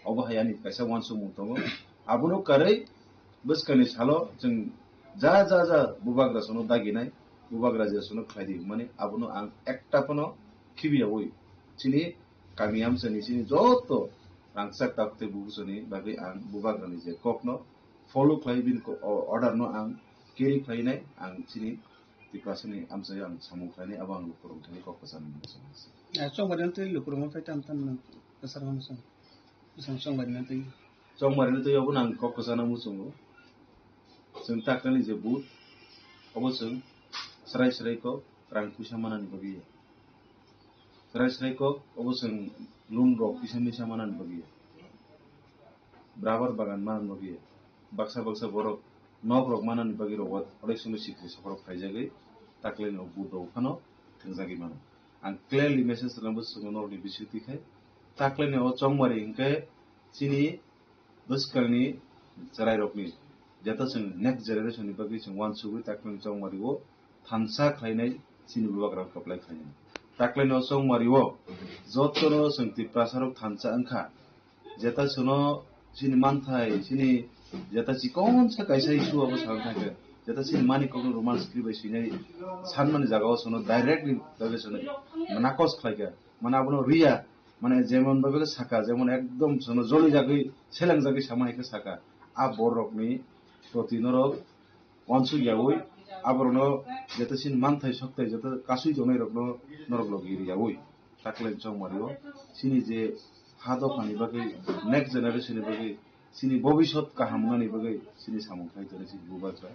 Obo hai ani kaisa uansukmung tongo. Abono karwi bwskangni salo chwng ja, ja, ja bubagra sono daginai, bubagra je sono khlai di hwnmani, abono ang ekta phano khibiyaui chini kami amchani chini joto rangchak taktwi bubuchani bagwi ang bubagrani je kokno follow khlai bini ko-, o-, order no ang carry khlainai, ang chini Tiprasani amchaio ang samung khlainai, abo ang lukurok thani kok kwchangma muchung. Ah, chongmari twi lukurok phai tam tam nang kwchar ma muchung. Bwsang chongmari twi. Chongmari twi obo nang kok kwchana muchungo. Chwng taknani je booth, obo chwng srai srai kok rang puisa manani bagwi ya. Srai srai kok obo chwng loan rok kisa misa manani bagwi ya. Rubber bagan manani bagwi ya. Baksa baksa borok nok rok manani bagwi rok onek somoy sikri sokorok phaijagwi taklai no booth rok phano thwngjagwi mano. Ang clearly message rwna bo chwng norokni bisingtwi khai taklai ni o chongmari hinkhe chini bwskanni chwrairokni, jeta chwng next generation ni bagwi chwng uansugwi taklai chongmari o thansa khlainai chini bubagra kwplai khlainai. Taklai no chongmari o jotono chwng Tiprasa rok thansa wngkha, jeta chwngno chini manthai, chini jeta chikonsa kaisa issue abo sana thangkhe, jeta chini mani kokno Roman script bai swinai sanmani jagao chwngno directly bagwi chwngno nakos khlaikha, mane abono riya. Mane jemon bhabe khe saka, jemon ekdom sono joli jagwi, seleng jagwi sama hai khe saka. A borokni proti norok uansuk yaui, aborokno jeta chini manthai sokthai jeta kasui tongnai rokno norok logi ri yaui. Taklai chongmari o chini je ha dophani bagwi, next generation ni bagwi, chini bobisot kaham wngnani bagwi chini samung khai tongnai chini bubagra.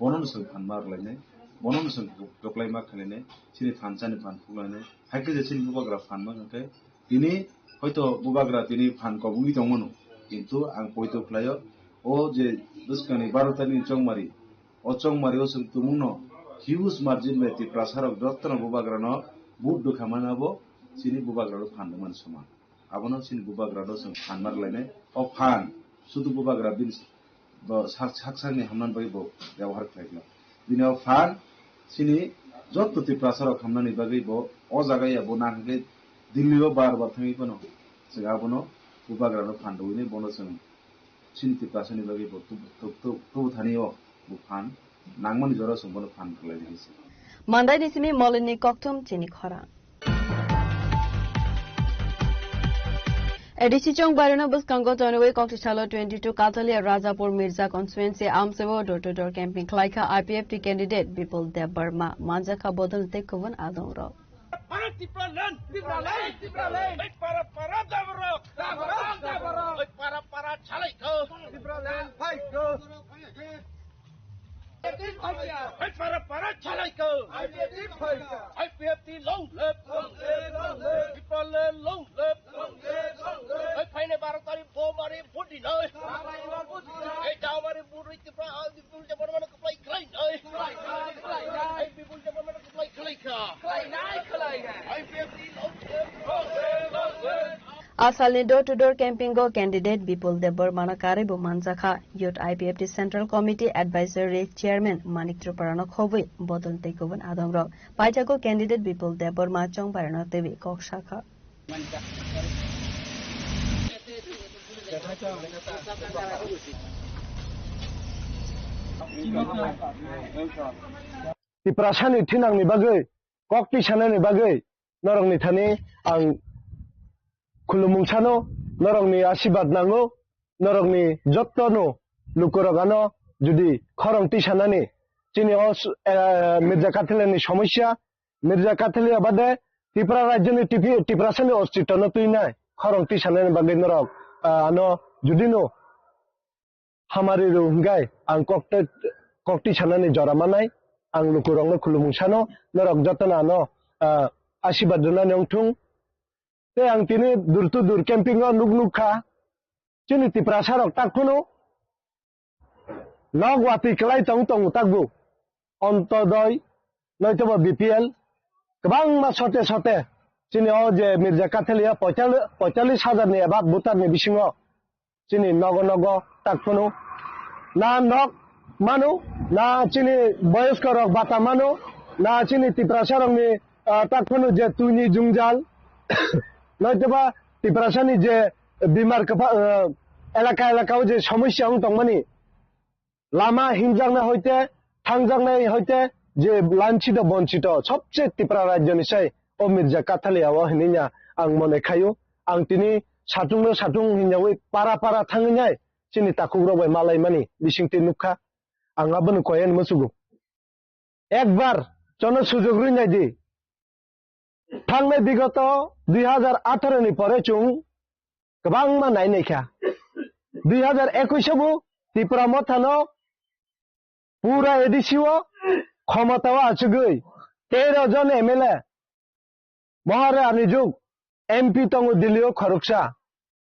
Bono no chwng phan ma rwlainai, bono no chwng kwplai ma khlainai, chini phan chani phan phunuknai. Hai khe je chini bubagra phan ma hwnkhe tini hoito bubagra tini phan kobogwi tongmano, kintu ang poito khlaio o je bwskangni baro tarikni chongmari, o chongmari o chwng tumungno huge margin bai Tiprasa rok jotono bubagrano vote rwkha mano abo chini bubagrano phan rwmani soman. Abono chini bubagrano chwng phan ma rwlainai. O phan sudu bubagra bini bo sak, sak sakni hamnani bagwi bo byabohar khlai kha. Bini o phan chini jotto Tiprasa rok hamnani bagwi bo o jaga ya bo nang hwnkhe Delhi o bar bar thangwi phano chwng abono bubagrano phan rwwi bono chwng chini Tiprasani bagwi bo tubu, tubu, tubu, tubu thani o bo phan nangmani jora chwng bono phan rwlainai se. Mandaini simi Molinni kokthum chini khorang. A D C chongbarino bwskango tonwi kokthum salo twenty two Kathalia Rajapur Mirja constituency amchabo door to door camping khlaikha I P F T candidate Bipul Debbarma, manjakha bodol tei kubun adongrok. Para Tipraland, Tipraland, Tipraland. Oi para para daborok, daborok, daborok. Oi para para chalaikho, Tipraland phaikho. Oi para para chalaikho. I P F T long live. Long live, long live. Tipraland long live. Long live, long live. Oi phainai baro tarikh bo mari vote rinai. Bo mari vote rinai. Ei da mari vote ri Tipra, ah, Bipul Debbarmano kwplai khlainai. Khlainai, khlainai. Ei Bipul Debbarmano kwplai khlaikha. Khlainai, khlainai. I P F T long live. Long live, long live. A salni door to door camping o candidate Bipul Debbarmano karwi bo manjakha. Youth I P F T Central Committee Advisory Chairman Manik Tripurano khobwi bodol tei kubun adongrok. Paithago candidate Bipul Debbarma chongbarino twiwi kok sakha. Tiprasani thinangni bagwi, kok tisanani bagwi norokni thani ang khulumung sano, norokni asibad nango, norokni jottono lukurok ano judi khorang tisanani chini o s-, eh, Mirja Kathiliani somosya, Mirja Kathilia bade Tipra rajyoni Tipi-, Tiprasani ostitwno twinai khorang tisanani bagwi norok, ah, ano judino hamari rw hwnkhe ang kokte-, kokti sanani jora manai, ang lukurokno khulumung sano, norok jotono ano, ah, asibad rwnani wngthung. Tei ang tini door to door camping o nuk nuk kha, chini Tiprasa rok tak phano nok watwi kwlai tong tongo takbu, Ontodoi, noitobo B P L, kwbangma sote sote chini o je Mirja Kathilia poital-, poitallis hajar ni eba voter ni bisingo chini nogo nogo tak phano na nok mano, na chini boyosko rok bata mano, na chini Tiprasa rokni, ah, tak phano je twini jwngjal, noitoba Tiprasani je bimar kwpha-, ah, elaka elaka o je somosya wng tongmani, lama hinjaknai hoite, thangjaknai hoite, je lanchito bonchito, sobse Tipra rajyoni sai o Mirja Kathalia o hinwi ang mone khaio. Ang tini satung no satung hinyawi para para thangwi nai chini takhuk rok bai malaimani bisingtwi nukha. Ang abono koyen musugo. Ekbar chono sujog rwi nai di. Thangnai bigoto dui hajar atharo ni pore chwng kwbangma nai nai kha. Dui hajar ekwis o bo Tipra Motha no pura A D C o khomota o achugwi tero jon M L A Maharani juk M P tongo Delhi o khoroksa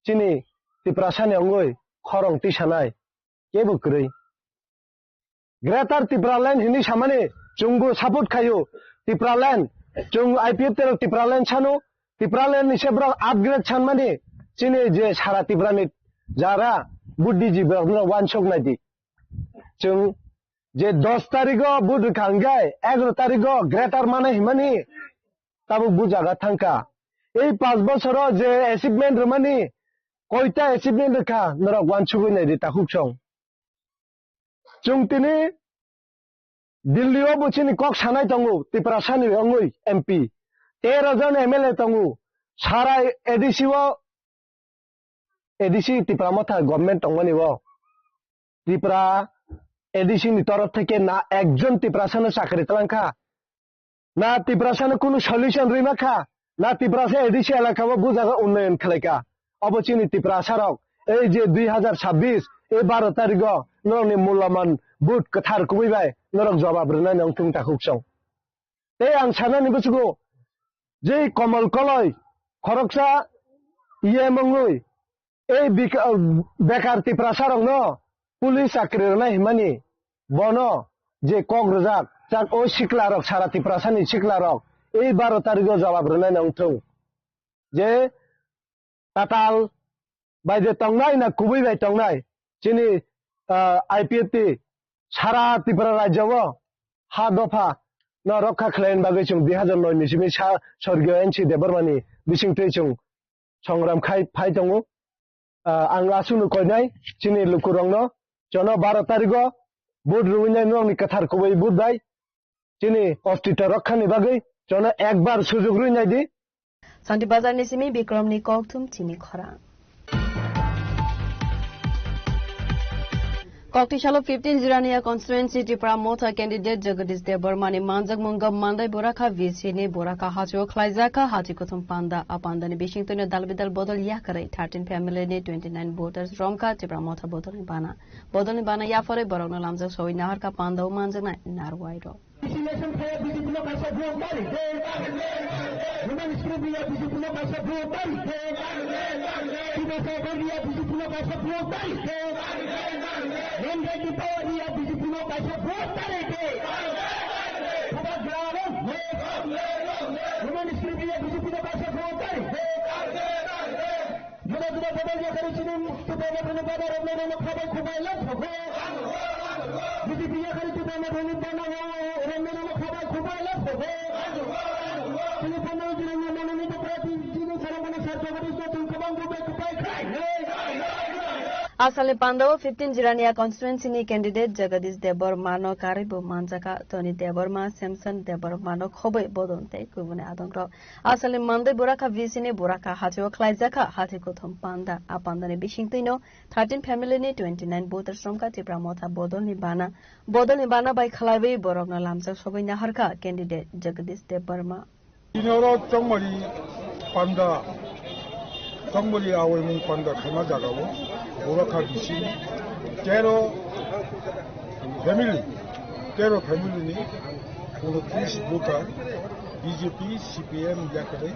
chini Tiprasa ni ongwi khorang tisanai kebo kwrwi. Greater Tipraland hinwi samani chwngbo support khaio. Tipraland, chwng I P F T rok Tipraland sano, Tipraland ni se borok upgrade sanmani chini je sara Tiprani jara buddhijibirokno wansuk naidi. Chwng je dos tarigo vote rwkha hwnkhe egaroh tarigo greater mana himani tabuk bo jaga thangkha. Ei panch bosoro je achievement rwmani koita achievement rwkha norok wansugwi naidi takhuk song. Chwng tini Delhi o bo chini kok sanai tongo, Tiprasani wngwi M P. Tero jon M L A tongo, sarai A D C o, A D C Tipra Motha government tongmani o. Tripura A D C ni torof theke na ekjon Tiprasano chakri twlangkha. Na Tiprasano kunu solution rwima kha, na Tiprasa A D C elaka o bujago unnayan khlaika. Obo chini Tiprasa rok, ei je dui hajar chabbish, ei baro tarigo norokni mulaman vote kwthar kubui bai norok jawab rwnani wngthung takhuk song. Tei ang sanani bwswgo, jei Komol Koloi khoroksa E M wngwi, ei bika-, bekar Tiprasa rokno police chakri rwnai himani, bono je kok rwjak, chak o sikla rok, sara Tiprasani sikla rok, ei baro tarigo jawab rwnai nang thung. Je tatal bai je tongnai na kubui bai tongnai, chini, ah, I P F T sara Tripura rajyo o ha dopha no rokha khlaina bagwi chwng dui hajar noi ni simi sa sorgiyo N C Debbarmani bisingtwi chwng songram khai phai tongo. Ah, ang aswkno koinai chini lukurokno, chono baro tarigo vote rwinai norokni kwthar kubui vote bai chini ostito rokhani bagwi chono ekbar sujug rwinai di. Santi Bazar ni simi Bikram ni kokthum chini khorang. Kokti salo fifteen Jirania constituency Tipra Motha candidate Jagadish Debbarma ni manjak mungga Mandai Boraka V C ni Boraka hachio khlaijak kha hati kuthum panda. A panda ni bising tuni dal bidal bodol yakarwi thirteen family ni twenty nine voters romkha Tipra Motha bodol ni bana. Bodol ni bana yaphare borok no lamjak soi naharkha panda o manjaknai narwai rok. Election phaiya B J P no kaisa vote bari de. Women Ministry biya B J P no kaisa vote bari de. Tiprasa biya B J P no kaisa vote bari de. Nonregi power biya B J P no kaisa vote bari de. Bubagra no. Women Ministry biya B J P no kaisa vote bari de. Juda juda bodol yakarwi chini Tipra Mothani bana romnai no khabai khubai lamsogo. B J P yakarwi Tipra Mothani bana romnai no khabai khubai lamsogo. Chini Pondro Jirania manani Tipra chini sarangmani sar Jagadish no chwng kwbang bubai kwbai khlainai. Asalni pandao fifteen Jirania constituency ni candidate Jagadish Debbarma no karwi bo manjakha. Toni Debbarma, Samson Debbarma no khobwi bodol tei kubuni adongrok. Asalni Mandai Boraka V C ni Boraka hachio khlaijakha hati kuthum panda. A pandani bisingtwino thirteen family ni twenty nine voters romkha Tipra Motha bodolni bana. Bodolni bana bai khlaiwi borokno lamjak sogwi naharkha candidate Jagadish Debbarma. Tini oro Chongmari panda, Chongmari awaimung panda khaima jagao Boraka V C tero family, tero family ni unotris voter B J P, C P M yakarwi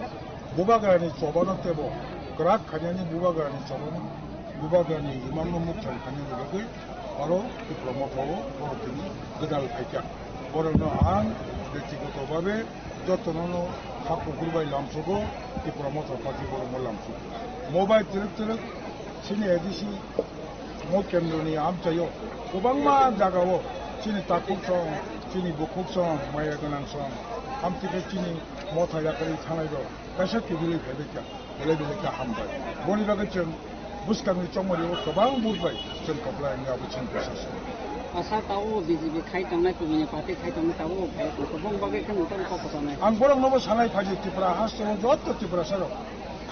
Bubagrani chobano tebo kwrak khainani Bubagrani chobano, Bubagrani imamno mukthang khainani bagwi aro Tipra Mothao borok tini gwdal phaikha. Borokno ang byaktigoto babe jotono no ha kuphur bai lamsugo, Tipra Motha party borokno lamsugo. Mobai twrwk twrwk chini A D C mo kendroni amchaio kwbangma jagao chini takhuk song, chini bukhuk song, maya gwnang song, amtwi khe chini motha yakarwi thangnai rok kaisa kibilwi phaibaikha, belai belai khe hambai. Boni bagwi chwng bwskangni chongmani o kwbang vote bai chwng kwplai wngwi abo chini biswas. Asa tabuk B J P khai tongnai, kubuni party khai tongnai, tabuk bo khai tong, kwbang bagwi khe nwng tamo kok kwchanai. Ang borokno bo sanai phaidi, Tripura hasteo joto Tiprasa rok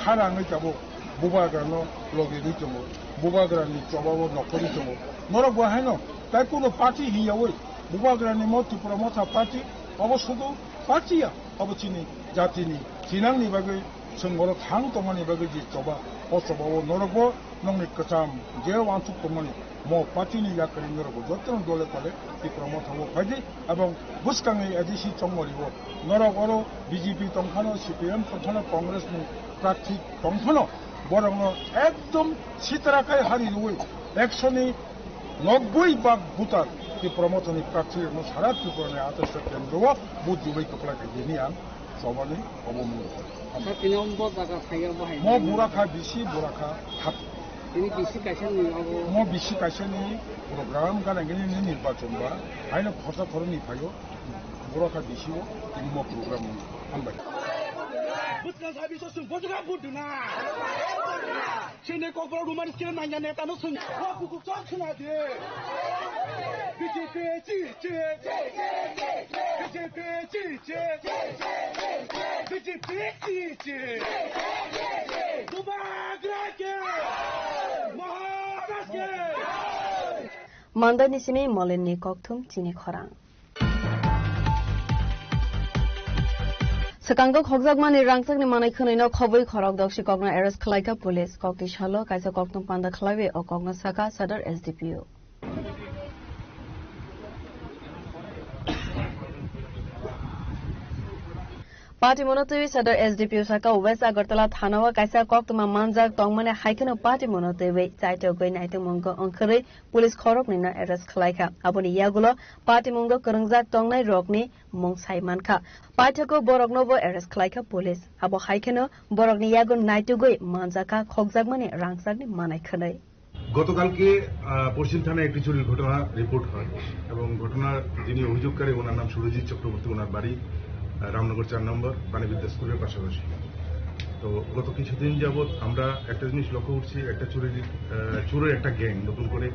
khana wngwi tabuk Bubagrano logi rwi tongo, Bubagrani chobao nokhorwi tongo. Norok bo haino tai kuno party hiyaui Bubagrani mo Tipra Motha party, obo sudu party ya, obo chini jatini chinangni bagwi, chwng oro thang tongmani bagwi je choba, o choba o norokbo nokni kwcham je wansuk tongmani mo party ni yakarwi norokbo jotono dole kole Tipra Motha o phaidi, ebong bwskangni A D C chongmari o norok oro B J P tongphano, C P M tongphano, Congress ni prarthi tongphano, borokno ekdom sitra kai hari rwi ekshoni nobboi bak voter Tipra Mothani prarthi rokno sara Tripura ni atharo kendro o vote rwbai kwplai kha bini ang chobani obo mung. Sir, tini omo jaga saya bahai. Mo bura kha bisi, bura kha thak. Tini bisi kaisa ni obo. Mo bisi kaisa ni program gana gini ni nirbachon ba, haino khorsa khorok ni phaio, bura kha bisi o tini mo program ni hambai. Bwskang sabi so sung bojuga buduna. Chini kokborok rumani sini nanya neta no sung. Wa kuku chok khna de. B J P chi chi. B J P chi chi. B J P chi chi. Bubagra ke. Maharaj ke. Mandai ni simi Molin ni kokthum chini khorang. Swkango khokjakmani rangchakni manwi khwnwino khobwi khorok doksi kokno arrest khwlaikha police. Kokti salo kaisa koktwng panda khwlaiwi o kokno sakha Sadar S D P O. Patimono twiwi Sadar S D P O saka West Agartala thanao kaisa koktwma manjak tongmani hai kheno patimono twiwi chaitogwi naitongmungo wngkhorwi police khoroknwino arrest khwlaikha. Aboni yagulo patimungo kwrwngjak tongnai rokni mung sai mankha. Paithago boroknobo arrest khwlaikha police. Abo hai kheno borokni yago naitugwi manjakha khokjakmani rangchakni manai khwnwi. গতকালকে, আহ, পশ্চিম থানায় একটি চুরির ঘটনা রিপোর্ট হয় এবং ঘটনার যিনি অভিযোগকারী, ওনার নাম সুরজিৎ চক্রবর্তী, ওনার বাড়ি, আহ, রামনগর চার নম্বর বাণীবিদ্যা স্কুলের পাশাপাশি। তো গত কিছুদিন যাবৎ আমরা একটা জিনিস লক্ষ্য করছি, একটা চুরির, আহ, চোরের একটা গ্যাং নতুন করে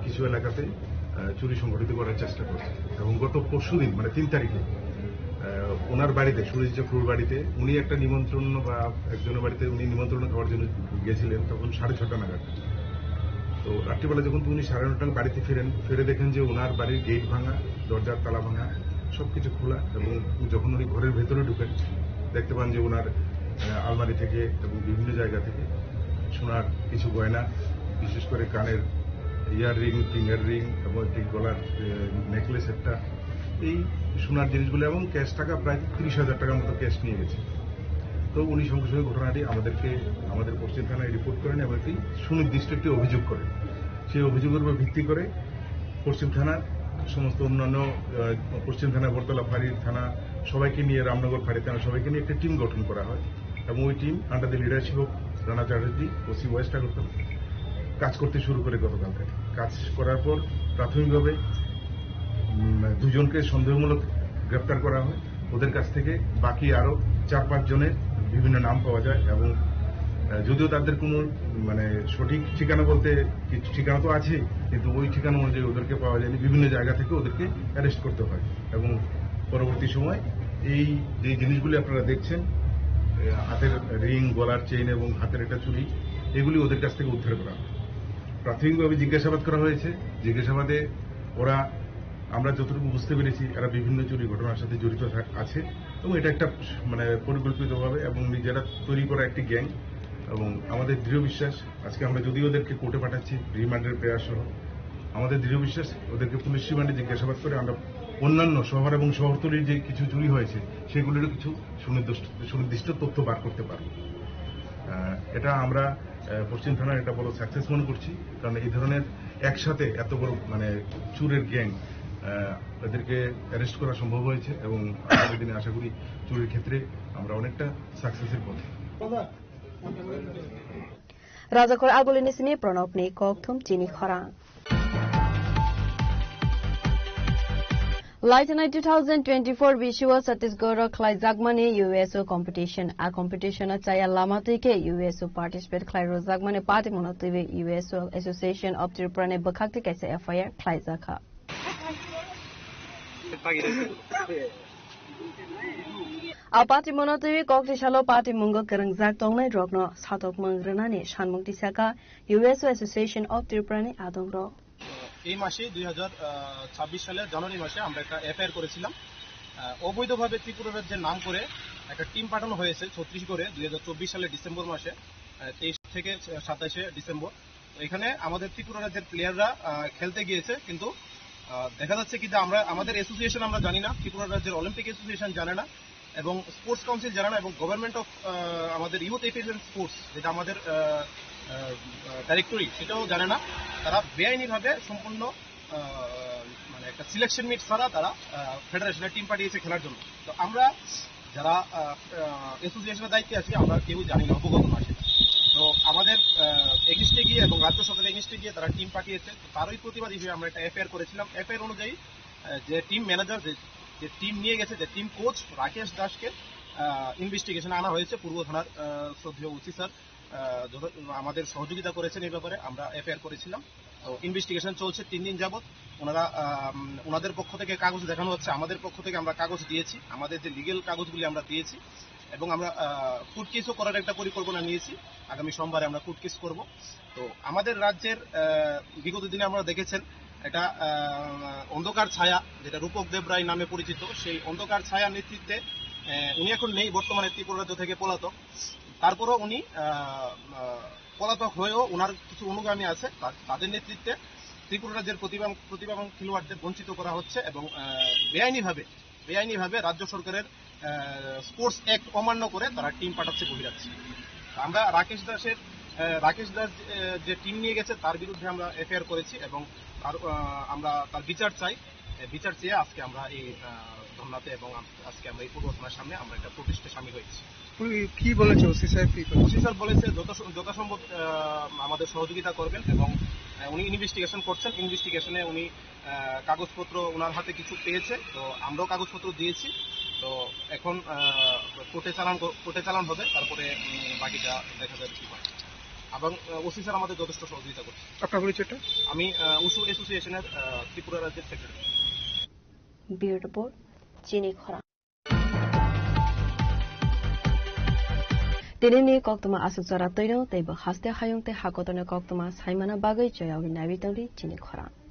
কিছু এলাকাতে, আহ, চুরি সংগঠিত করার চেষ্টা করছে। এবং গত পরশুদিন, মানে তিন তারিখে, আহ, ওনার বাড়িতে, সুরজিৎ চক্রবর্তীর বাড়িতে উনি একটা নিমন্ত্রণ বা একজনের বাড়িতে উনি নিমন্ত্রণ খাওয়ার জন্য গেছিলেন, তখন সাড়ে ছটা নাগাদ। তো রাত্রিবেলা যখন উনি সাড়ে নটা বাড়িতে ফিরেন, ফিরে দেখেন যে ওনার বাড়ির গেট ভাঙা, দরজার তালা ভাঙা, সবকিছু খোলা। এবং যখন উনি ঘরের ভেতরে ঢুকেন, দেখতে পান যে ওনার, আহ, আলমারি থেকে এবং বিভিন্ন জায়গা থেকে সোনার কিছু গয়না, বিশেষ করে কানের ইয়াররিং, ফিঙ্গার রিং এবং একটি গলার, আহ, নেকলেস একটা, এই সোনার জিনিসগুলো এবং ক্যাশ টাকা প্রায় তিরিশ হাজার টাকার মতো ক্যাশ নিয়ে গেছে। তো উনি সঙ্গে সঙ্গে ঘটনাটি আমাদেরকে, আমাদের পশ্চিম থানায় রিপোর্ট করেন এবং একটি সুনির্দিষ্ট একটি অভিযোগ করেন। সেই অভিযোগের উপর ভিত্তি করে পশ্চিম থানার সমস্ত অন্যান্য, আহ, পশ্চিম থানা, বটতলা ফাঁড়ির থানা, সবাইকে নিয়ে, রামনগর ফাঁড়ি থানা, সবাইকে নিয়ে একটি টিম গঠন করা হয় এবং ওই team under the leadership of Rana Chatterjee, OC West Agartala, কাজ করতে শুরু করে গতকাল থেকে। কাজ করার পর প্রাথমিকভাবে, উম, দুজনকে সন্দেহমূলক গ্রেপ্তার করা হয়। ওদের কাছ থেকে বাকি আরো চার পাঁচ জনের বিভিন্ন নাম পাওয়া যায় এবং, আহ, যদিও তাদের কোনো, মানে, সঠিক ঠিকানা বলতে কিছু ঠিকানা তো আছে, কিন্তু ওই ঠিকানা অনুযায়ী ওদেরকে পাওয়া যায়নি, বিভিন্ন জায়গা থেকে ওদেরকে অ্যারেস্ট করতে হয় এবং পরবর্তী সময় এই যে জিনিসগুলি আপনারা দেখছেন, আহ, হাতের রিং, গলার চেইন এবং হাতের একটা চুড়ি, এগুলি ওদের কাছ থেকে উদ্ধার করা হয়। প্রাথমিকভাবে জিজ্ঞাসাবাদ করা হয়েছে। জিজ্ঞাসাবাদে ওরা, আমরা যতটুকু বুঝতে পেরেছি, এরা বিভিন্ন চুরি ঘটনার সাথে জড়িত থা-, আছে এবং এটা একটা, মানে, পরিকল্পিতভাবে এবং নিজেরা তৈরি করা একটি গ্যাং। এবং আমাদের দৃঢ় বিশ্বাস, আজকে আমরা যদিও ওদেরকে কোর্টে পাঠাচ্ছি রিমান্ডের প্রেয়ার সহ, আমাদের দৃঢ় বিশ্বাস ওদেরকে পুলিশ রিমান্ডে জিজ্ঞাসাবাদ করে আমরা অন্যান্য শহর এবং শহরতলির যে কিছু চুরি হয়েছে সেগুলিরও কিছু সুনির্দিষ্ট, সুনির্দিষ্ট তথ্য বার করতে পারব। আহ, এটা আমরা, আহ, পশ্চিম থানার একটা বড় সাকসেস মনে করছি, কারণ এই ধরনের একসাথে এত বড়, মানে, চুরের গ্যাং, আহ, এদেরকে অ্যারেস্ট করা সম্ভব হয়েছে এবং আগামী দিনে আশা করি চুরির ক্ষেত্রে আমরা অনেকটা সাকসেসের পথে। Rajakhor Agulini simi Pranabni kokthum chini khorang. Laithanai two thousand twenty-four bisio Chhattisgarh khlaijakmani U S O competition. A competition o chaya lama twi khe U S O participate khlai rwjakmani party mono twiwi U S O Association of Tripura ni bwkhak twi kaisa F I R khlaijakha. A party mono twiwi kok tisalo party mungo kwrwngjak tongnai rokno satokmung rwnani sanmung tisaka U S O Association of Tripura ni adongrok. এই মাসে দুই হাজার ছাব্বিশ সালের জানুয়ারি মাসে আমরা একটা এফআইআর করেছিলাম। আহ, অবৈধভাবে ত্রিপুরা রাজ্যের নাম করে একটা টিম পাঠানো হয়েছে ছত্তিশগড়ে দুই হাজার চব্বিশ সালের ডিসেম্বর মাসে, আহ, তেইশ থেকে সাতাশে ডিসেম্বর। তো এখানে আমাদের ত্রিপুরা রাজ্যের প্লেয়াররা খেলতে গিয়েছে, কিন্তু আহ, দেখা যাচ্ছে কি যে আমরা, আমাদের অ্যাসোসিয়েশন আমরা জানি না, ত্রিপুরা রাজ্যের অলিম্পিক অ্যাসোসিয়েশন জানে না, এবং স্পোর্টস কাউন্সিল জানে না, এবং গভর্নমেন্ট অফ আমাদের ইউথ এফেয়ার্স অ্যান্ড স্পোর্টস, যেটা আমাদের ডাইরেক্টরি, সেটাও জানে না। তারা বেআইনিভাবে সম্পূর্ণ আহ, মানে একটা সিলেকশন মিট ছাড়া তারা ফেডারেশনের টিম পাঠিয়েছে খেলার জন্য। তো আমরা যারা অ্যাসোসিয়েশনের দায়িত্বে আছি, আমরা কেউ জানি না, অবগত না সেটা। তো আমাদের এগেনস্টে গিয়ে এবং রাজ্য সরকারের এগেনস্টে গিয়ে তারা টিম পাঠিয়েছে। তো তারই প্রতিবাদ হিসেবে আমরা একটা এফআইআর করেছিলাম। এফআইআর অনুযায়ী আহ, যে টিম ম্যানেজার, যে যে টিম নিয়ে গেছে, যে টিম কোচ রাকেশ দাসকে ইনভেস্টিগেশনে আনা হয়েছে। পূর্ব থানার আহ, শ্রদ্ধেয় ওসি স্যার আহ, যথা- আমাদের সহযোগিতা করেছেন এই ব্যাপারে। আমরা এফআইআর করেছিলাম। তো ইনভেস্টিগেশন চলছে তিন দিন যাবত। ওনারা আহ, উম, ওনাদের পক্ষ থেকে কাগজ দেখানো হচ্ছে, আমাদের পক্ষ থেকে আমরা কাগজ দিয়েছি, আমাদের যে লিগ্যাল কাগজগুলি আমরা দিয়েছি, এবং আমরা কোর্ট কেসও করার একটা পরিকল্পনা নিয়েছি। আগামী সোমবারে আমরা কোর্ট কেস করব। তো আমাদের রাজ্যের আহ, বিগত দিনে আমরা দেখেছেন একটা আহ, অন্ধকার ছায়া, যেটা রূপক দেব রায় নামে পরিচিত, সেই অন্ধকার ছায়ার নেতৃত্বে আহ, উনি এখন নেই, বর্তমানে ত্রিপুরা রাজ্য থেকে পলাতক। তারপরও উনি আহ, আহ, পলাতক হয়েও ওনার কিছু অনুগামী আছে, তা- তাদের নেতৃত্বে ত্রিপুরা রাজ্যের প্রতিভাবান প্রতিভাবান খেলোয়াড়দের বঞ্চিত করা হচ্ছে এবং আহ, বেআইনিভাবে বেআইনিভাবে রাজ্য সরকারের স্পোর্টস অ্যাক্ট অমান্য করে তারা টিম পাঠাচ্ছে বহিরাজ্যে। আমরা রাকেশ দাসের আহ, রাকেশ দাস আহ, যে টিম নিয়ে গেছে, তার বিরুদ্ধে আমরা এফআইআর করেছি এবং তার আহ, আমরা তার বিচার চাই। আহ, বিচার চেয়ে আজকে আমরা এই আহ, ধর্নাতে এবং আম- আজকে আমরা এই পূর্ব থানার সামনে আমরা একটা প্রোটেস্টে সামিল হয়েছি। উনি কি বলেছে, ওসি সাহেব কি বলেছে? ওসি স্যার বলেছে যত স- যথাসম্ভব আহ, আমাদের সহযোগিতা করবেন এবং আহ, উনি ইনভেস্টিগেশন করছেন। ইনভেস্টিগেশনে উনি আহ, কাগজপত্র ওনার হাতে কিছু পেয়েছে, তো আমরাও কাগজপত্র দিয়েছি। তো এখন কোর্টে চালান কর- কোর্টে চালান হবে, তারপরে উম, বাকিটা দেখা যাবে কি হয়। এবং ওসি স্যার আমাদের যথেষ্ট সহযোগিতা করছে। আপনার পরিচয়টা? আমি আহ, উশু অ্যাসোসিয়েশনের আহ, ত্রিপুরা রাজ্যের secretary. Bureau report, Chini Khorang. Tinini koktwma aswk jora twino teibo haste hayung tei hakotorni koktwma saimana bagwi choyagwi naiwi tongdi chini khorang.